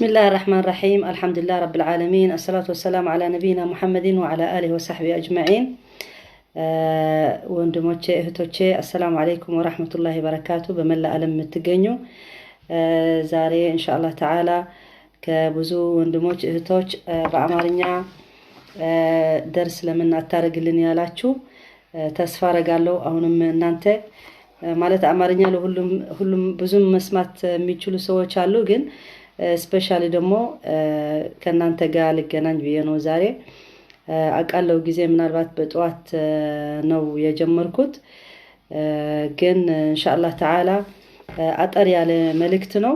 بسم الله الرحمن الرحيم، الحمد لله رب العالمين، الصلاة والسلام على نبينا محمد وعلى آله وصحبه أجمعين። ወንድሞቼ እህቶቼ፣ السلام عليكم ورحمة الله وبركاته። በመላ ዓለም የምትገኙ፣ ዛሬ إن شاء الله تعالى ከብዙ ወንድሞች እህቶች በአማርኛ ደርስ ለምን አታደርግልን ያላችሁ፣ ተስፋ አረጋለሁ። አሁንም እናንተ ማለት አማርኛ ለሁሉም ሁሉም ብዙም መስማት የሚችሉ ሰዎች አሉ፣ ግን specially ደግሞ ከእናንተ ጋር ልገናኝ ብዬ ነው ዛሬ። አውቃለሁ ጊዜ ምናልባት በጠዋት ነው የጀመርኩት፣ ግን إن شاء الله تعالى አጠር ያለ መልእክት ነው።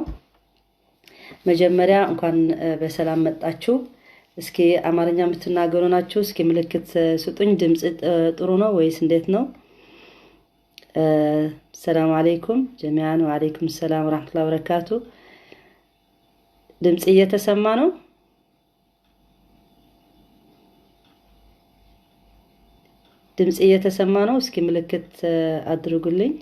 መጀመሪያ እንኳን በሰላም መጣችሁ። እስኪ አማርኛ የምትናገሩ ናችሁ፣ እስኪ ምልክት ስጡኝ። ድምፅ ጥሩ ነው ወይስ እንዴት ነው? السلام عليكم جميعا። وعليكم السلام ورحمة الله وبركاته። ድምፅ እየተሰማ ነው? ድምፅ እየተሰማ ነው? እስኪ ምልክት አድርጉልኝ።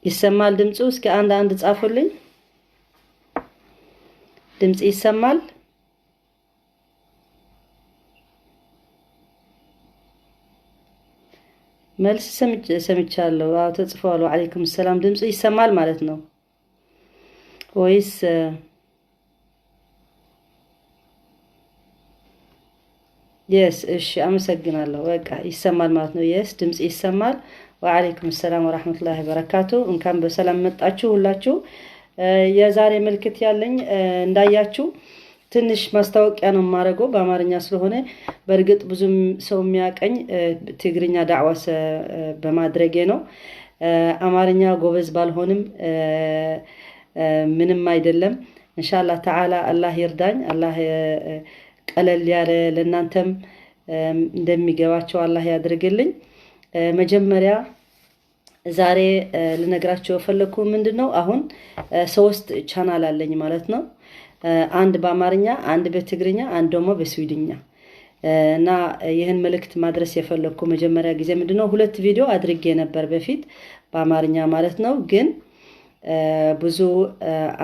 ይሰማል ድምፁ? እስኪ አንድ አንድ ጻፉልኝ። ድምፅ ይሰማል? መልስ ሰምቻለሁ። አዎ ተጽፏል። وعليكم السلام። ድምፁ ይሰማል ማለት ነው ወይስ? Yes፣ እሺ፣ አመሰግናለሁ። በቃ ይሰማል ማለት ነው። Yes፣ ድምፅ ይሰማል። وعليكم السلام ورحمة الله وبركاته። እንኳን በሰላም መጣችሁ ሁላችሁ። የዛሬ ምልክት ያለኝ እንዳያችሁ ትንሽ ማስታወቂያ ነው የማደርገው በአማርኛ ስለሆነ፣ በእርግጥ ብዙም ሰው የሚያቀኝ ትግርኛ ዳዕዋ በማድረጌ ነው። አማርኛ ጎበዝ ባልሆንም ምንም አይደለም። إن شاء الله تعالى አላህ ይርዳኝ። አላህ ቀለል ያለ ለእናንተም እንደሚገባቸው አላህ ያድርግልኝ። መጀመሪያ ዛሬ ልነግራቸው የፈለግኩ ምንድን ነው፣ አሁን ሶስት ቻናል አለኝ ማለት ነው። አንድ በአማርኛ፣ አንድ በትግርኛ፣ አንድ ደግሞ በስዊድኛ። እና ይህን መልእክት ማድረስ የፈለግኩ መጀመሪያ ጊዜ ምንድን ነው፣ ሁለት ቪዲዮ አድርጌ ነበር በፊት በአማርኛ ማለት ነው። ግን ብዙ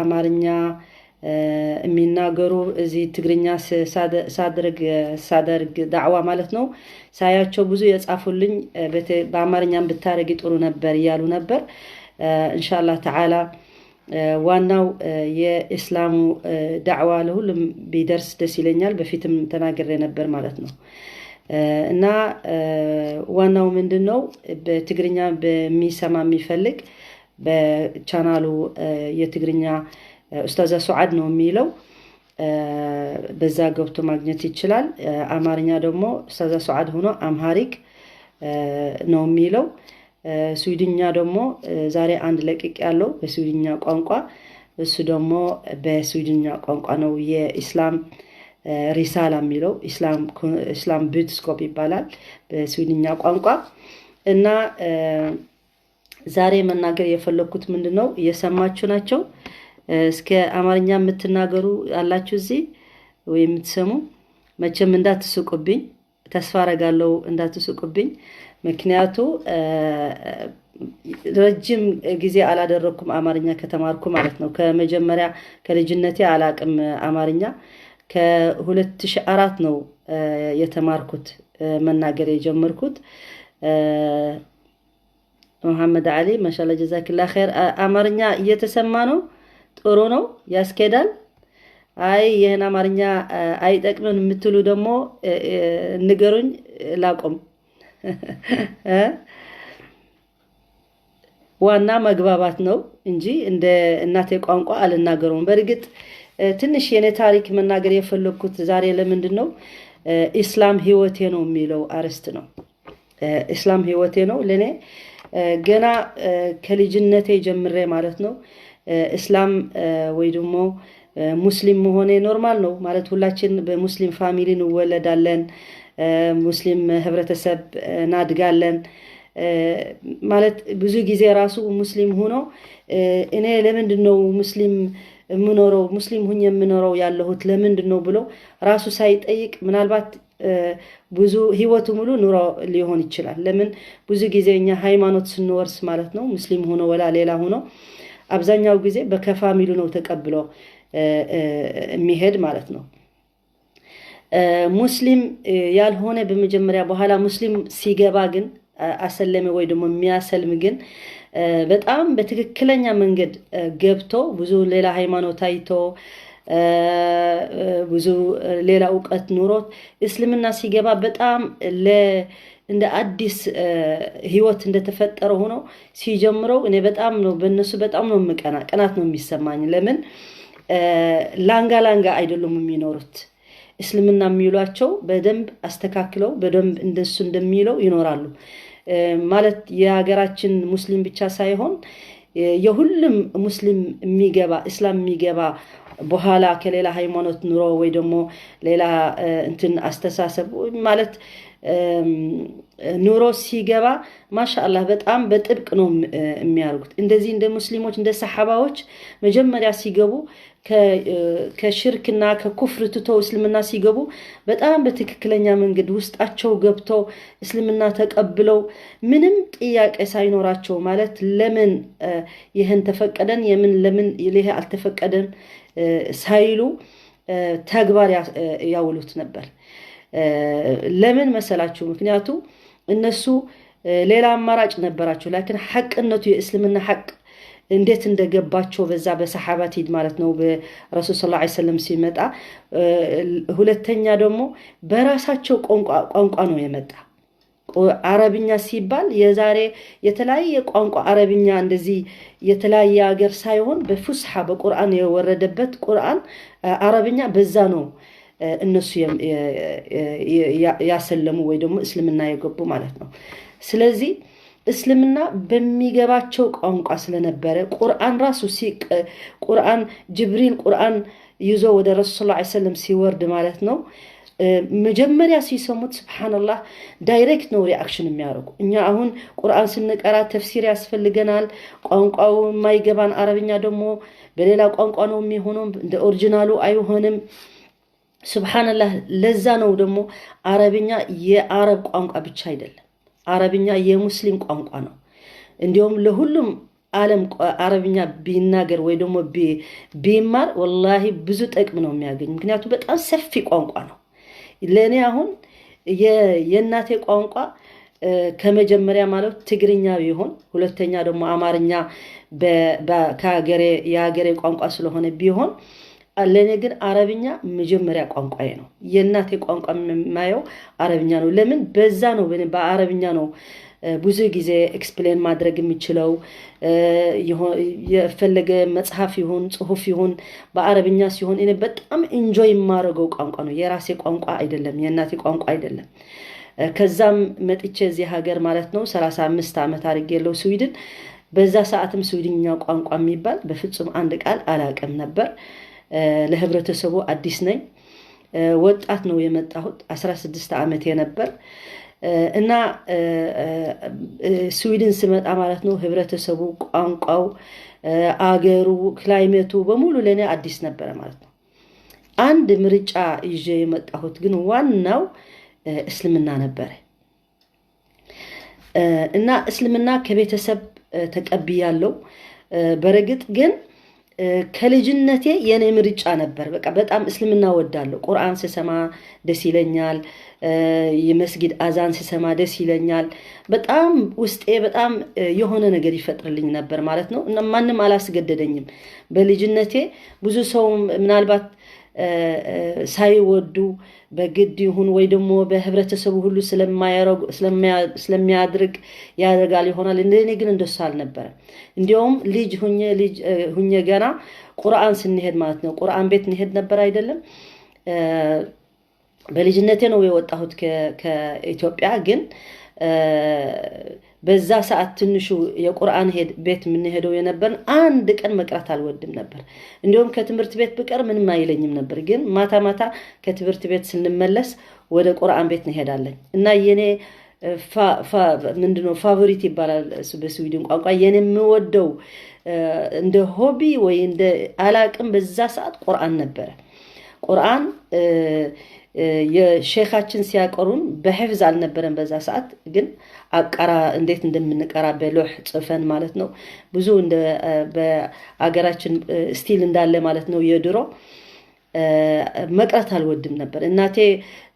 አማርኛ የሚናገሩ እዚህ ትግርኛ ሳደርግ ዳዕዋ ማለት ነው ሳያቸው ብዙ የጻፉልኝ በአማርኛም ብታደርጊ ጥሩ ነበር እያሉ ነበር። إن شاء الله تعالى ዋናው የኢስላሙ ዳዕዋ ለሁሉም ቢደርስ ደስ ይለኛል። በፊትም ተናግሬ ነበር ማለት ነው። እና ዋናው ምንድን ነው፣ በትግርኛ በሚሰማ የሚፈልግ በቻናሉ የትግርኛ ኡስታዛ ሱዓድ ነው የሚለው፣ በዛ ገብቶ ማግኘት ይችላል። አማርኛ ደግሞ ኡስታዛ ሱዓድ ሆኖ Amharic ነው የሚለው። ስዊድኛ ደግሞ ዛሬ አንድ ለቅቅ ያለው በስዊድኛ ቋንቋ፣ እሱ ደግሞ በስዊድኛ ቋንቋ ነው፣ የኢስላም رسالة የሚለው፣ ኢስላም budskap ይባላል በስዊድኛ ቋንቋ። እና ዛሬ መናገር የፈለግኩት ምንድን ነው፣ እየሰማችሁ ናቸው? እስከ አማርኛ የምትናገሩ ያላችሁ እዚህ ወይ የምትሰሙ፣ መቼም እንዳትስቁብኝ፣ ተስፋ አረጋለሁ እንዳትስቁብኝ። ምክንያቱ ረጅም ጊዜ አላደረግኩም አማርኛ ከተማርኩ ማለት ነው። ከመጀመሪያ ከልጅነቴ አላቅም አማርኛ። ከ2004 ነው የተማርኩት፣ መናገር የጀመርኩት። መሐመድ አሊ፣ ما شاء الله، جزاك الله خير። አማርኛ እየተሰማ ነው፣ ጥሩ ነው፣ ያስኬዳል። አይ ይህን አማርኛ አይጠቅምም የምትሉ ደግሞ ንገሩኝ፣ ላቆም። ዋና መግባባት ነው እንጂ እንደ እናቴ ቋንቋ አልናገረውም። በእርግጥ ትንሽ የኔ ታሪክ መናገር የፈለግኩት ዛሬ ለምንድን ነው፣ ኢስላም ህይወቴ ነው የሚለው አርዕስት ነው። ኢስላም ህይወቴ ነው ለእኔ፣ ገና ከልጅነቴ ጀምሬ ማለት ነው። እስላም ወይ ደግሞ ሙስሊም መሆኔ normal ነው ማለት፣ ሁላችን በሙስሊም family እንወለዳለን፣ ሙስሊም ህብረተሰብ እናድጋለን። ማለት ብዙ ጊዜ ራሱ ሙስሊም ሆኖ እኔ ለምንድን ነው ሙስሊም የምኖረው፣ ሙስሊም ሁኜ የምኖረው ያለሁት ለምንድን ነው ብሎ ራሱ ሳይጠይቅ ምናልባት ብዙ ህይወቱ ሙሉ ኑሮ ሊሆን ይችላል። ለምን ብዙ ጊዜ እኛ ሃይማኖት ስንወርስ ማለት ነው፣ ሙስሊም ሆኖ ወላ ሌላ ሆኖ፣ አብዛኛው ጊዜ ከ family ነው ተቀብሎ የሚሄድ ማለት ነው። ሙስሊም ያልሆነ በመጀመሪያ፣ በኋላ ሙስሊም ሲገባ ግን፣ አሰለመ ወይ ደግሞ የሚያሰልም ግን በጣም በትክክለኛ መንገድ ገብቶ፣ ብዙ ሌላ ሃይማኖት አይቶ፣ ብዙ ሌላ እውቀት ኑሮት እስልምና ሲገባ በጣም እንደ አዲስ ህይወት እንደተፈጠረ ሆኖ ሲጀምረው እኔ በጣም ነው በእነሱ በጣም ነው የምቀና፣ ቅናት ነው የሚሰማኝ። ለምን ላንጋ ላንጋ አይደሉም የሚኖሩት። እስልምና የሚሏቸው በደንብ አስተካክለው፣ በደንብ እንደሱ እንደሚለው ይኖራሉ። ማለት የሀገራችን ሙስሊም ብቻ ሳይሆን የሁሉም ሙስሊም የሚገባ፣ እስላም የሚገባ በኋላ ከሌላ ሃይማኖት ኑሮ ወይ ደግሞ ሌላ እንትን አስተሳሰብ ማለት ኑሮ ሲገባ ማሻአላህ በጣም በጥብቅ ነው የሚያደርጉት። እንደዚህ እንደ ሙስሊሞች፣ እንደ ሰሓባዎች መጀመሪያ ሲገቡ ከሽርክና ከኩፍር ትተው እስልምና ሲገቡ በጣም በትክክለኛ መንገድ ውስጣቸው ገብተው እስልምና ተቀብለው ምንም ጥያቄ ሳይኖራቸው፣ ማለት ለምን ይህን ተፈቀደን፣ የምን ለምን ይሄ አልተፈቀደም ሳይሉ ተግባር ያውሉት ነበር። ለምን መሰላችሁ? ምክንያቱ እነሱ ሌላ አማራጭ ነበራቸው። لكن ሐቅነቱ የእስልምና ሐቅ እንዴት እንደገባቸው በዛ በሰሓባ ሂድ ማለት ነው፣ በረሱል صلى الله عليه وسلم ሲመጣ። ሁለተኛ ደግሞ በራሳቸው ቋንቋ ነው የመጣ። አረብኛ ሲባል የዛሬ የተለያየ ቋንቋ አረብኛ እንደዚህ የተለያየ ሀገር ሳይሆን በፉስሓ በቁርአን የወረደበት ቁርአን አረብኛ በዛ ነው እነሱ ያሰለሙ ወይ ደግሞ እስልምና የገቡ ማለት ነው። ስለዚህ እስልምና በሚገባቸው ቋንቋ ስለነበረ፣ ቁርአን ራሱ ቁርአን ጅብሪል ቁርአን ይዞ ወደ ረሱል صلى الله عليه وسلم ሲወርድ ማለት ነው፣ መጀመሪያ ሲሰሙት سبحان الله direct ነው reaction የሚያደርጉ። እኛ አሁን ቁርአን ስንቀራ ተፍሲር ያስፈልገናል። ቋንቋው የማይገባን አረብኛ ደግሞ በሌላ ቋንቋ ነው የሚሆነው፣ እንደ original ኡ አይሆንም። سبحان الله ለዛ ነው ደግሞ አረብኛ የአረብ ቋንቋ ብቻ አይደለም። አረብኛ የሙስሊም ቋንቋ ነው። እንዲሁም ለሁሉም ዓለም አረብኛ ቢናገር ወይ ደግሞ ቢማር والله ብዙ ጥቅም ነው የሚያገኝ። ምክንያቱም በጣም ሰፊ ቋንቋ ነው። ለእኔ አሁን የእናቴ ቋንቋ ከመጀመሪያ ማለት ትግርኛ ቢሆን፣ ሁለተኛ ደግሞ አማርኛ ከሀገሬ የሀገሬ ቋንቋ ስለሆነ ቢሆን፣ ለእኔ ግን አረብኛ መጀመሪያ ቋንቋዬ ነው። የእናቴ ቋንቋ የማየው አረብኛ ነው። ለምን በዛ ነው፣ በአረብኛ ነው ብዙ ጊዜ explain ማድረግ የምችለው። የፈለገ መጽሐፍ ይሁን ጽሁፍ ይሁን በአረብኛ ሲሆን እኔ በጣም enjoy የማደርገው ቋንቋ ነው። የራሴ ቋንቋ አይደለም፣ የእናቴ ቋንቋ አይደለም። ከዛም መጥቼ እዚህ ሀገር ማለት ነው 35 ዓመት አድርጌያለሁ ስዊድን። በዛ ሰዓትም ስዊድኛ ቋንቋ የሚባል በፍጹም አንድ ቃል አላውቅም ነበር። ለህብረተሰቡ አዲስ ነኝ። ወጣት ነው የመጣሁት፣ 16 ዓመቴ ነበር። እና ስዊድን ስመጣ ማለት ነው ህብረተሰቡ፣ ቋንቋው፣ አገሩ፣ climate ኡ በሙሉ ለእኔ አዲስ ነበረ ማለት ነው። አንድ ምርጫ ይዤ የመጣሁት ግን ዋናው እስልምና ነበረ። እና እስልምና ከቤተሰብ ተቀብያለሁ። በርግጥ ግን ከልጅነቴ የኔ ምርጫ ነበር። በቃ በጣም እስልምና እወዳለሁ። ቁርአን ስሰማ ደስ ይለኛል። የመስጊድ አዛን ስሰማ ደስ ይለኛል። በጣም ውስጤ በጣም የሆነ ነገር ይፈጥርልኝ ነበር ማለት ነው። እና ማንም አላስገደደኝም። በልጅነቴ ብዙ ሰው ምናልባት ሳይወዱ በግድ ይሁን ወይ ደግሞ በህብረተሰቡ ሁሉ ስለሚያድርግ ያደርጋል ይሆናል። እንደኔ ግን እንደሱ አልነበረም። እንዲያውም ልጅ ሁኜ ገና ቁርአን ስንሄድ ማለት ነው፣ ቁርአን ቤት እንሄድ ነበር አይደለም። በልጅነቴ ነው የወጣሁት ከኢትዮጵያ፣ ግን በዛ ሰዓት ትንሹ የቁርአን ቤት የምንሄደው የነበርን አንድ ቀን መቅረት አልወድም ነበር። እንዲሁም ከትምህርት ቤት ብቀር ምንም አይለኝም ነበር። ግን ማታ ማታ ከትምህርት ቤት ስንመለስ ወደ ቁርአን ቤት እንሄዳለን እና የኔ ምንድነው favorite ይባላል በስዊድን ቋንቋ፣ የኔ የምወደው እንደ hobby ወይ እንደ አላቅም በዛ ሰዓት ቁርአን ነበረ። ቁርአን የሼኻችን ሲያቀሩን በሕፍዝ አልነበረም በዛ ሰዓት፣ ግን አቀራ እንዴት እንደምንቀራ በ لوح ጽፈን ማለት ነው። ብዙ በአገራችን still እንዳለ ማለት ነው የድሮ መቅረት አልወድም ነበር። እናቴ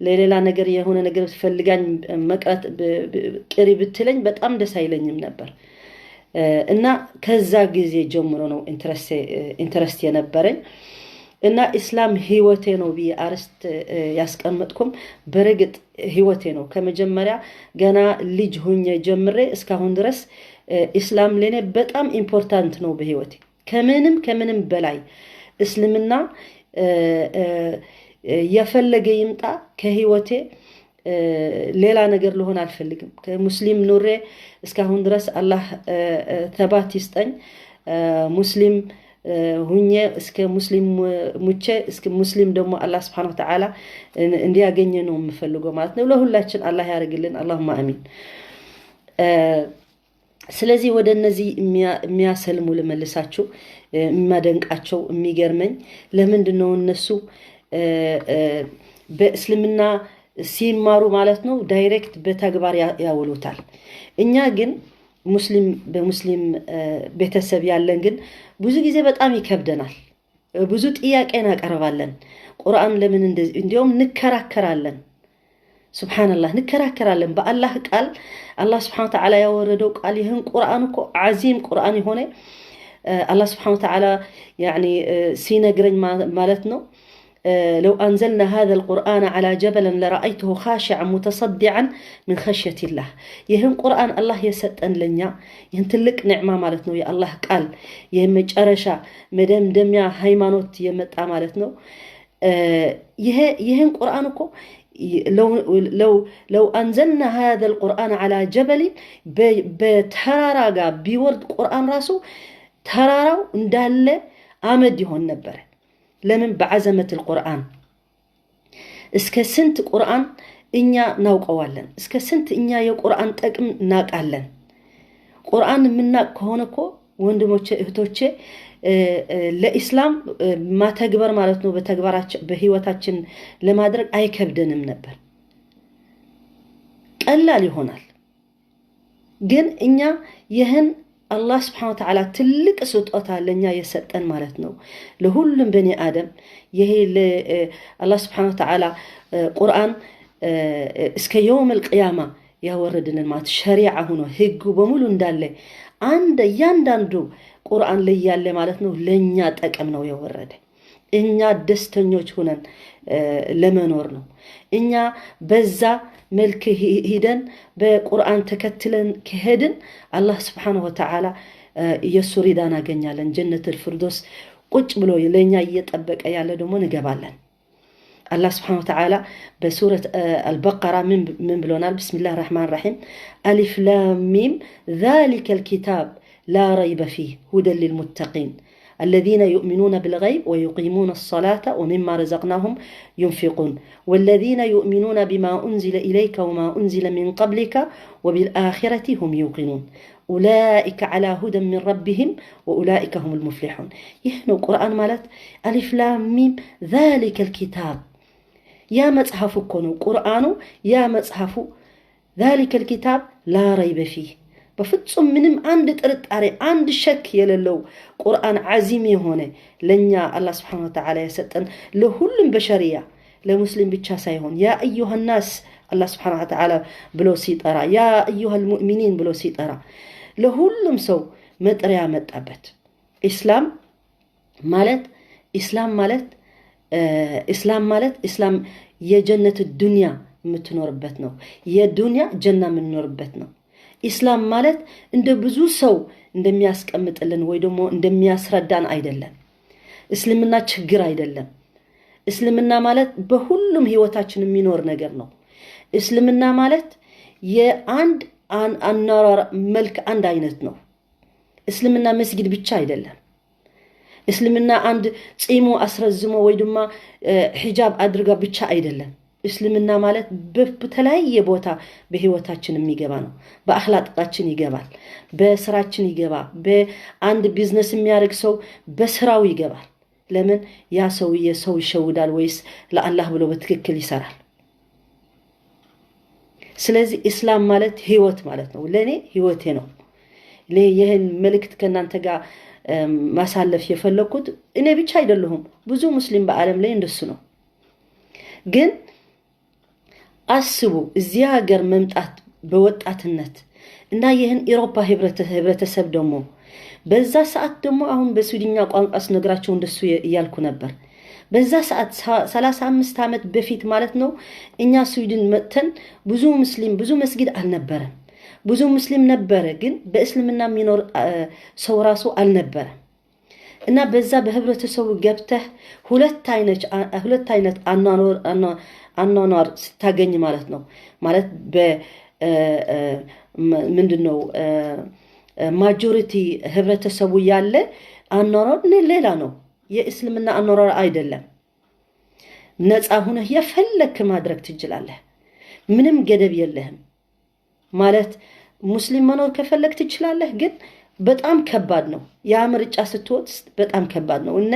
ለሌላ ነገር የሆነ ነገር ፈልጋኝ መቅረት ቅሪ ብትለኝ በጣም ደስ አይለኝም ነበር። እና ከዛ ጊዜ ጀምሮ ነው interest የነበረኝ። እና ኢስላም ህይወቴ ነው ብዬ አርስት ያስቀመጥኩም በርግጥ ህይወቴ ነው። ከመጀመሪያ ገና ልጅ ሁኜ ጀምሬ እስካሁን ድረስ ኢስላም ለኔ በጣም important ነው በህይወቴ፣ ከምንም ከምንም በላይ። እስልምና የፈለገ ይምጣ ከህይወቴ ሌላ ነገር ልሆን አልፈልግም። ከሙስሊም ኑሬ እስካሁን ድረስ አላህ ثبات ይስጠኝ። ሙስሊም ሁኜ እስከ ሙስሊም ሙቼ እስከ ሙስሊም ደግሞ አላህ سبحانه وتعالى እንዲያገኘ ነው የምፈልገው ማለት ነው። ለሁላችን አላህ ያደርግልን። اللهم آمين። ስለዚህ ወደ እነዚህ የሚያሰልሙ ልመልሳችሁ። የማደንቃቸው፣ የሚገርመኝ ለምንድን ነው እነሱ በእስልምና ሲማሩ ማለት ነው direct በተግባር ያውሉታል። እኛ ግን ሙስሊም በሙስሊም ቤተሰብ ያለን ግን ብዙ ጊዜ በጣም ይከብደናል። ብዙ ጥያቄ እናቀርባለን። ቁርአን ለምን እንደዚህ፣ እንዲያውም እንከራከራለን። سبحان الله እንከራከራለን በአላህ ቃል። አላህ سبحانه وتعالى ያወረደው ቃል ይህን ቁርአን እኮ عظيم ቁርአን የሆነ አላህ سبحانه وتعالى يعني ሲነግረኝ ማለት ነው لو أنزلنا هذا القرآن على جبل لرأيته خاشعا متصدعا من خشية الله። ይህን ቁርአን አላህ የሰጠን ለኛ ይህን ትልቅ نعمة ማለት ነው። የአላህ ቃል የመጨረሻ መደምደሚያ ሃይማኖት የመጣ ማለት ነው። ይህን ቁርአን እኮ لو أنزلنا هذا القرآن على جبل በተራራ ጋር ቢወርድ ቁርአን ራሱ ተራራው እንዳለ አመድ ይሆን ነበረ። ለምን? በ عظمة القرآن። እስከ ስንት ቁርአን እኛ እናውቀዋለን? እስከ ስንት እኛ የቁርአን ጥቅም እናውቃለን? ቁርአን የምናውቅ ከሆነ እኮ ወንድሞቼ እህቶቼ ለኢስላም ማተግበር ማለት ነው በተግባራችን በህይወታችን ለማድረግ አይከብደንም ነበር፣ ቀላል ይሆናል። ግን እኛ ይህን አላህ سبحانه وتعالى ትልቅ ስጦታ ለእኛ የሰጠን ማለት ነው ለሁሉም بني آدم። ይሄ አላህ سبحانه وتعالى ቁርአን እስከ يوم القيامة ያወረድንን ማለት ሸሪዓ ሆኖ ህጉ በሙሉ እንዳለ አንድ እያንዳንዱ ቁርአን ላይ ያለ ማለት ነው ለእኛ ጠቅም ነው የወረደ። እኛ ደስተኞች ሁነን ለመኖር ነው። እኛ በዛ መልክ ሂደን በቁርአን ተከትለን ከሄድን አላህ سبحانه وتعالى የእሱ رضا እናገኛለን። جنة الفردوس ቁጭ ብሎ ለእኛ እየጠበቀ ያለ ደግሞ እንገባለን። አላህ سبحانه وتعالى በሱረት አልበቀራ ምን ብሎናል? بسم الله الرحمن الرحيم ألف لام ميم ذلك الكتاب لا ريب فيه هدى للمتقين الذين يؤمنون بالغيب ويقيمون الصلاة ومما رزقناهم ينفقون والذين يؤمنون بما أنزل إليك وما أنزل من قبلك وبالآخرة هم يوقنون أولئك على هدى من ربهم وأولئك هم المفلحون። ይህ ነው ቁርአን ማለት። ألف لام ميم ذلك الكتاب ያ መጽሐፉ እኮ ነው ቁርአኑ። ያ መጽሐፉ ذلك الكتاب لا ريب فيه በፍጹም ምንም አንድ ጥርጣሬ አንድ شك የሌለው ቁርአን عظيم የሆነ ለእኛ አላህ سبحانه وتعالى የሰጠን ለሁሉም بشرية ለሙስሊም ብቻ ሳይሆን يا أيها الناس አላህ سبحانه وتعالى ብሎ ሲጠራ፣ يا أيها المؤمنين ብሎ ሲጠራ ለሁሉም ሰው መጥሪያ መጣበት። ኢስላም ማለት ኢስላም የጀነት ዱንያ የምትኖርበት ነው። የዱንያ ጀና የምንኖርበት ነው። ኢስላም ማለት እንደ ብዙ ሰው እንደሚያስቀምጥልን ወይ ደግሞ እንደሚያስረዳን አይደለም። እስልምና ችግር አይደለም። እስልምና ማለት በሁሉም ህይወታችን የሚኖር ነገር ነው። እስልምና ማለት የአንድ አኗኗር መልክ አንድ አይነት ነው። እስልምና መስጊድ ብቻ አይደለም። እስልምና አንድ ፂሙ አስረዝሞ ወይ ድማ ሒጃብ አድርጋ ብቻ አይደለም። እስልምና ማለት በተለያየ ቦታ በህይወታችን የሚገባ ነው። በአኽላቃችን ይገባል፣ በስራችን ይገባል። በአንድ ቢዝነስ የሚያደርግ ሰው በስራው ይገባል። ለምን ያ ሰውዬ ሰው ይሸውዳል ወይስ ለአላህ ብሎ በትክክል ይሰራል? ስለዚህ ኢስላም ማለት ህይወት ማለት ነው። ለእኔ ህይወቴ ነው። ይህን መልእክት ከእናንተ ጋር ማሳለፍ የፈለግኩት እኔ ብቻ አይደለሁም። ብዙ ሙስሊም በዓለም ላይ እንደሱ ነው። ግን አስቡ፣ እዚህ ሀገር መምጣት በወጣትነት እና ይህን ኢሮፓ ህብረተሰብ ደግሞ በዛ ሰዓት ደግሞ አሁን በስዊድኛ ቋንቋ ስነግራቸው እንደሱ እያልኩ ነበር። በዛ ሰዓት 35 ዓመት በፊት ማለት ነው፣ እኛ ስዊድን መጥተን ብዙ ሙስሊም፣ ብዙ መስጊድ አልነበረም። ብዙ ሙስሊም ነበረ፣ ግን በእስልምና የሚኖር ሰው ራሱ አልነበረም። እና በዛ በህብረተሰቡ ገብተህ ሁለት አይነት አኗኗር ስታገኝ ማለት ነው፣ ማለት ምንድን ነው፣ majority ህብረተሰቡ ያለ አኗኗር ሌላ ነው። የእስልምና አኗኗር አይደለም። ነፃ ሁነህ የፈለክ ማድረግ ትችላለህ። ምንም ገደብ የለህም። ማለት ሙስሊም መኖር ከፈለግ ትችላለህ፣ ግን በጣም ከባድ ነው። ያ ምርጫ ስትወስድ በጣም ከባድ ነው። እና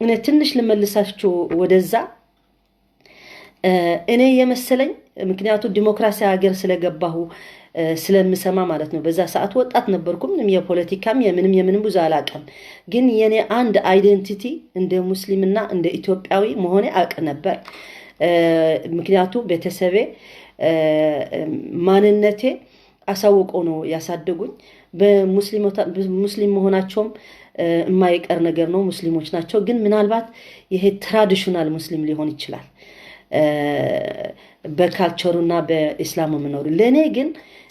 እኔ ትንሽ ልመልሳችሁ ወደዛ። እኔ የመሰለኝ፣ ምክንያቱ ዲሞክራሲ ሀገር ስለገባሁ ስለምሰማ ማለት ነው። በዛ ሰዓት ወጣት ነበርኩ። ምንም የፖለቲካም የምንም የምንም ብዙ አላውቅም። ግን የኔ አንድ identity እንደ ሙስሊምና እንደ ኢትዮጵያዊ መሆኔ አውቅ ነበር። ምክንያቱ ቤተሰቤ ማንነቴ አሳውቀው ነው ያሳደጉኝ። በሙስሊም መሆናቸውም የማይቀር ነገር ነው። ሙስሊሞች ናቸው። ግን ምናልባት ይሄ traditional ሙስሊም ሊሆን ይችላል፣ በ culture ኡና በኢስላሙ የምኖሩ። ለእኔ ግን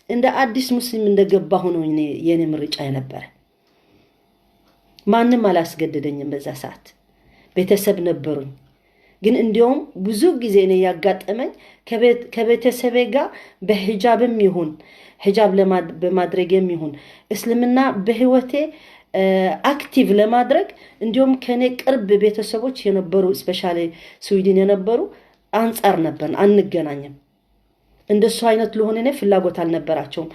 እንደ አዲስ ሙስሊም እንደገባሁ ነው የኔ ምርጫ የነበረ። ማንም አላስገደደኝም። በዛ ሰዓት ቤተሰብ ነበሩኝ። ግን እንዲያውም ብዙ ጊዜ እኔ ያጋጠመኝ ከቤተሰቤ ጋር በሂጃብም ይሁን፣ ሂጃብ በማድረግም ይሁን፣ እስልምና በህይወቴ active ለማድረግ እንዲሁም ከኔ ቅርብ ቤተሰቦች የነበሩ፣ especially ስዊድን የነበሩ፣ አንጻር ነበር፣ አንገናኝም። እንደሱ አይነት ለሆነ እኔ ፍላጎት አልነበራቸውም።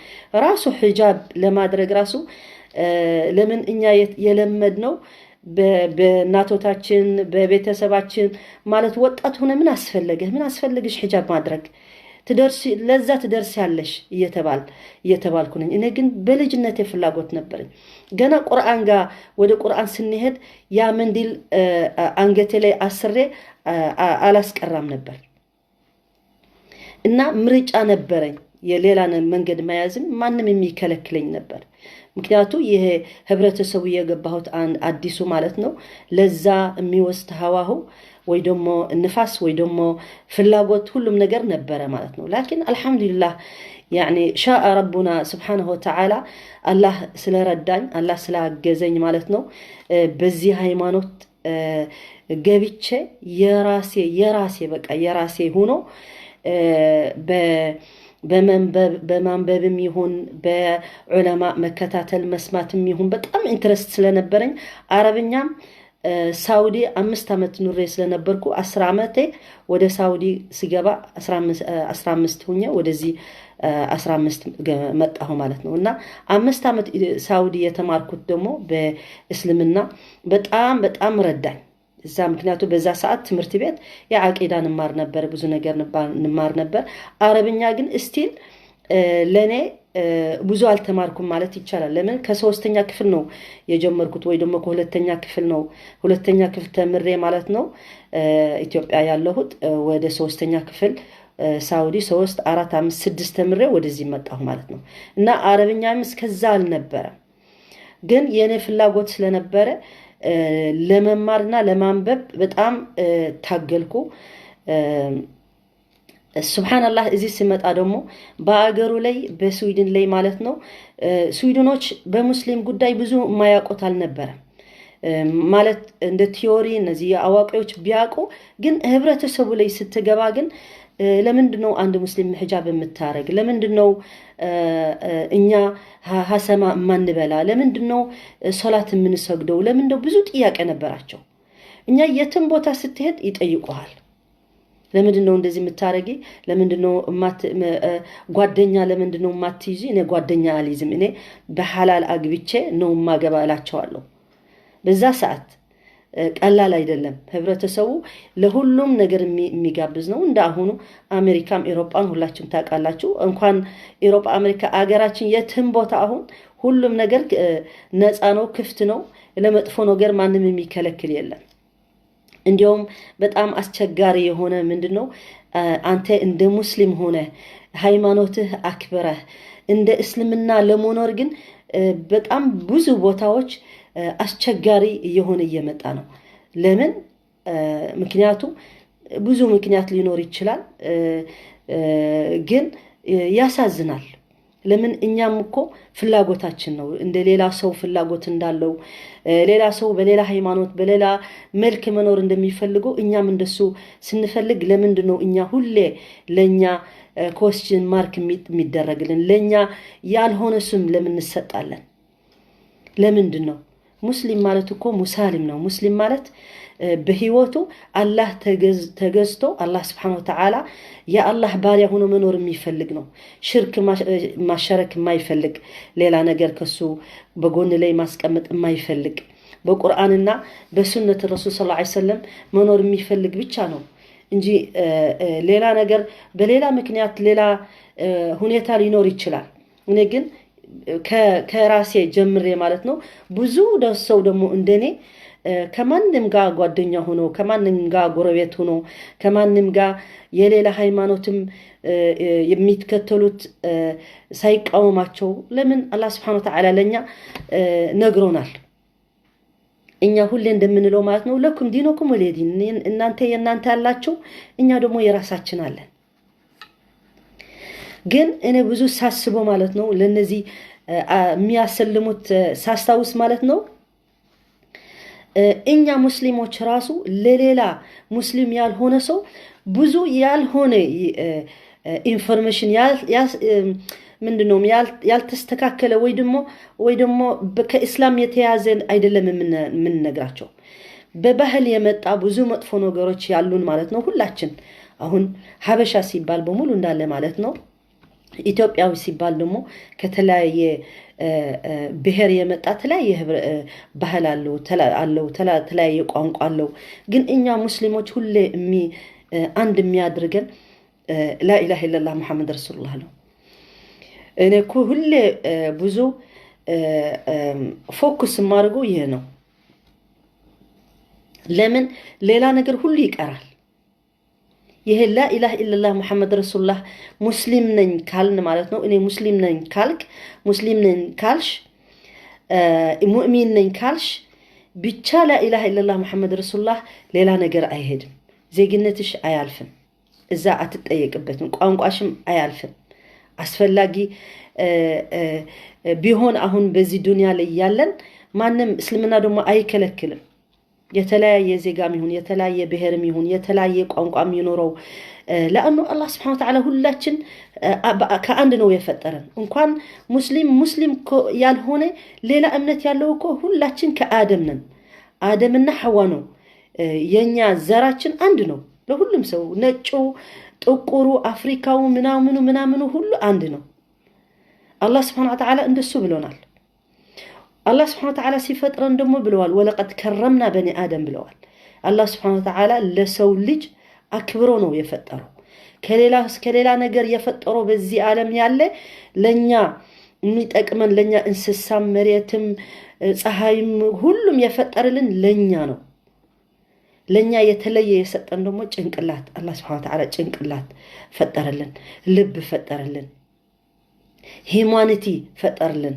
ራሱ ሂጃብ ለማድረግ ራሱ፣ ለምን እኛ የለመድነው በእናቶታችን፣ በቤተሰባችን፣ ማለት ወጣት ሆነ ምን አስፈለገህ፣ ምን አስፈለግሽ ሂጃብ ማድረግ፣ ለዛ ትደርሲያለሽ እየተባልኩ ነኝ። እኔ ግን በልጅነቴ ፍላጎት ነበረኝ። ገና ቁርአን ጋር ወደ ቁርአን ስንሄድ ያ መንዲል አንገቴ ላይ አስሬ አላስቀራም ነበር። እና ምርጫ ነበረኝ፣ የሌላ መንገድ መያዝም ማንም የሚከለክለኝ ነበር። ምክንያቱ ይሄ ህብረተሰቡ የገባሁት አዲሱ ማለት ነው፣ ለዛ የሚወስድ ሀዋሁ ወይ ደግሞ ንፋስ ወይ ደግሞ ፍላጎት ሁሉም ነገር ነበረ ማለት ነው። لكن አልሐምዱሊላህ يعني شاء ربنا سبحانه وتعالى፣ አላህ ስለረዳኝ፣ አላህ ስላገዘኝ ማለት ነው፣ በዚህ ሃይማኖት ገብቼ የራሴ የራሴ በቃ የራሴ ሆኖ በማንበብም ይሁን፣ በዑለማ መከታተል መስማትም ይሁን፣ በጣም interest ስለነበረኝ፣ አረብኛም ሳውዲ 5 ዓመት ኑሬ ስለነበርኩ፣ 10 ዓመቴ ወደ ሳውዲ ስገባ 15 ሁኜ ወደዚህ 15 መጣሁ ማለት ነው። እና 5 ዓመት ሳውዲ የተማርኩት ደግሞ በእስልምና በጣም በጣም ረዳኝ እዛ። ምክንያቱ በዛ ሰዓት ትምህርት ቤት የዓቂዳ ንማር ነበር፣ ብዙ ነገር ንማር ነበር። አረብኛ ግን still ለእኔ ብዙ አልተማርኩም ማለት ይቻላል። ለምን ከሶስተኛ ክፍል ነው የጀመርኩት ወይ ደግሞ ከሁለተኛ ክፍል ነው፣ ሁለተኛ ክፍል ተምሬ ማለት ነው ኢትዮጵያ ያለሁት፣ ወደ ሶስተኛ ክፍል ሳውዲ ሶስት፣ አራት፣ አምስት፣ ስድስት ተምሬ ወደዚህ መጣሁ ማለት ነው። እና አረብኛም እስከዛ አልነበረም። ግን የእኔ ፍላጎት ስለነበረ ለመማርና ለማንበብ በጣም ታገልኩ። ሱብሓነላህ፣ እዚህ ስመጣ ደግሞ በአገሩ ላይ፣ በስዊድን ላይ ማለት ነው፣ ስዊድኖች በሙስሊም ጉዳይ ብዙ የማያውቁት አልነበረም። ማለት እንደ theory እነዚህ አዋቂዎች ቢያውቁ፣ ግን ህብረተሰቡ ላይ ስትገባ ግን ለምንድን ነው አንድ ሙስሊም ሒጃብ የምታረግ? ለምንድን ነው እኛ ሀሰማ የማንበላ? ለምንድን ነው ሶላት የምንሰግደው? ለምንድን ነው? ብዙ ጥያቄ ነበራቸው። እኛ የትም ቦታ ስትሄድ ይጠይቁሃል። ለምንድን ነው እንደዚህ የምታረጊ? ለምንድን ነው ጓደኛ ለምንድን ነው የማትይዢ? እኔ ጓደኛ አልይዝም፣ እኔ በሐላል አግብቼ ነው የማገባ እላቸዋለሁ። በዛ ሰዓት ቀላል አይደለም። ህብረተሰቡ ለሁሉም ነገር የሚጋብዝ ነው። እንደ አሁኑ አሜሪካም ኤሮጳን ሁላችሁም ታውቃላችሁ። እንኳን ኤሮጳ አሜሪካ፣ አገራችን የትም ቦታ አሁን ሁሉም ነገር ነፃ ነው፣ ክፍት ነው። ለመጥፎ ነገር ማንም የሚከለክል የለም። እንዲያውም በጣም አስቸጋሪ የሆነ ምንድን ነው፣ አንተ እንደ ሙስሊም ሆነ ሃይማኖትህ አክብረህ እንደ እስልምና ለመኖር ግን በጣም ብዙ ቦታዎች አስቸጋሪ እየሆነ እየመጣ ነው። ለምን? ምክንያቱ ብዙ ምክንያት ሊኖር ይችላል፣ ግን ያሳዝናል። ለምን እኛም እኮ ፍላጎታችን ነው፣ እንደ ሌላ ሰው ፍላጎት እንዳለው፣ ሌላ ሰው በሌላ ሃይማኖት በሌላ መልክ መኖር እንደሚፈልገው እኛም እንደሱ ስንፈልግ ለምንድን ነው እኛ ሁሌ ለእኛ question mark የሚደረግልን? ለእኛ ያልሆነ ስም ለምን እንሰጣለን? ለምንድን ነው? ሙስሊም ማለት እኮ ሙሳሊም ነው። ሙስሊም ማለት በህይወቱ አላህ ተገዝቶ አላህ ስብሐነሁ ወተዓላ የአላህ ባሪያ ሆኖ መኖር የሚፈልግ ነው። ሽርክ ማሸረክ የማይፈልግ፣ ሌላ ነገር ከሱ በጎን ላይ ማስቀመጥ የማይፈልግ፣ በቁርአንና በሱነት ረሱል ሰለላሁ ዐለይሂ ወሰለም መኖር የሚፈልግ ብቻ ነው እንጂ ሌላ ነገር በሌላ ምክንያት ሌላ ሁኔታ ሊኖር ይችላል። እኔ ግን ከራሴ ጀምሬ ማለት ነው፣ ብዙ ሰው ደግሞ እንደኔ ከማንም ጋር ጓደኛ ሆኖ፣ ከማንም ጋር ጎረቤት ሆኖ፣ ከማንም ጋር የሌላ ሃይማኖትም የሚከተሉት ሳይቃወማቸው። ለምን? አላህ ስብሐነ ወተዓላ ለእኛ ነግሮናል። እኛ ሁሌ እንደምንለው ማለት ነው፣ ለኩም ዲኑኩም ወሊየ ዲን፣ እናንተ የእናንተ ያላችሁ እኛ ደግሞ የራሳችን አለን። ግን እኔ ብዙ ሳስበው ማለት ነው፣ ለነዚህ የሚያሰልሙት ሳስታውስ ማለት ነው፣ እኛ ሙስሊሞች ራሱ ለሌላ ሙስሊም ያልሆነ ሰው ብዙ ያልሆነ information፣ ምንድን ነው፣ ያልተስተካከለ ወይ ደግሞ ከእስላም የተያዘ አይደለም የምንነግራቸው። በባህል የመጣ ብዙ መጥፎ ነገሮች ያሉን ማለት ነው። ሁላችን አሁን ሀበሻ ሲባል በሙሉ እንዳለ ማለት ነው። ኢትዮጵያዊ ሲባል ደግሞ ከተለያየ ብሔር የመጣ ተለያየ ባህል አለው፣ ተለያየ ቋንቋ አለው። ግን እኛ ሙስሊሞች ሁሌ አንድ የሚያድርገን ላኢላሃ ኢለላህ ሙሐመድ ረሱሉላህ ነው። እኔ እኮ ሁሌ ብዙ focus የማደርገው ይህ ነው። ለምን? ሌላ ነገር ሁሉ ይቀራል። ይሄ ላኢላህ ኢለላህ ሙሐመድ ረሱሉላህ ሙስሊም ነኝ ካልን ማለት ነው። እኔ ሙስሊም ነኝ ካልክ፣ ሙስሊም ነኝ ካልሽ፣ ሙእሚን ነኝ ካልሽ ብቻ ላኢላህ ኢለላህ ሙሐመድ ረሱሉላህ ሌላ ነገር አይሄድም። ዜግነትሽ አያልፍም። እዛ አትጠየቅበትም። ቋንቋሽም አያልፍም። አስፈላጊ ቢሆን አሁን በዚህ ዱንያ ላይ ያለን ማንም እስልምና ደግሞ አይከለክልም። የተለያየ ዜጋም ይሁን፣ የተለያየ ብሔርም ይሁን፣ የተለያየ ቋንቋም ይኖረው፣ ለአኑ አላህ ስብሐነ ወተዓላ ሁላችን ከአንድ ነው የፈጠረን። እንኳን ሙስሊም፣ ሙስሊም ያልሆነ ሌላ እምነት ያለው እኮ ሁላችን ከአደም ነን። አደምና ሐዋ ነው፣ የኛ ዘራችን አንድ ነው። ለሁሉም ሰው ነጩ፣ ጥቁሩ፣ አፍሪካው፣ ምናምኑ ምናምኑ ሁሉ አንድ ነው። አላህ ስብሐነ ወተዓላ እንደሱ ብሎናል። አላህ ስብሐነ ወተዓላ ሲፈጥረን ደግሞ ብለዋል፣ ወለቀድ ከረምና በኒ አደም ብለዋል። አላህ ስብሐነ ወተዓላ ለሰው ልጅ አክብሮ ነው የፈጠረው። ከሌላ ነገር የፈጠረው በዚህ ዓለም ያለ ለኛ የሚጠቅመን፣ ለኛ እንስሳም፣ መሬትም፣ ፀሐይም ሁሉም የፈጠረልን ለኛ ነው። ለኛ የተለየ የሰጠን ደግሞ ጭንቅላት፣ አላህ ስብሐነ ወተዓላ ጭንቅላት ፈጠረልን፣ ልብ ፈጠረልን፣ humanity ፈጠርልን።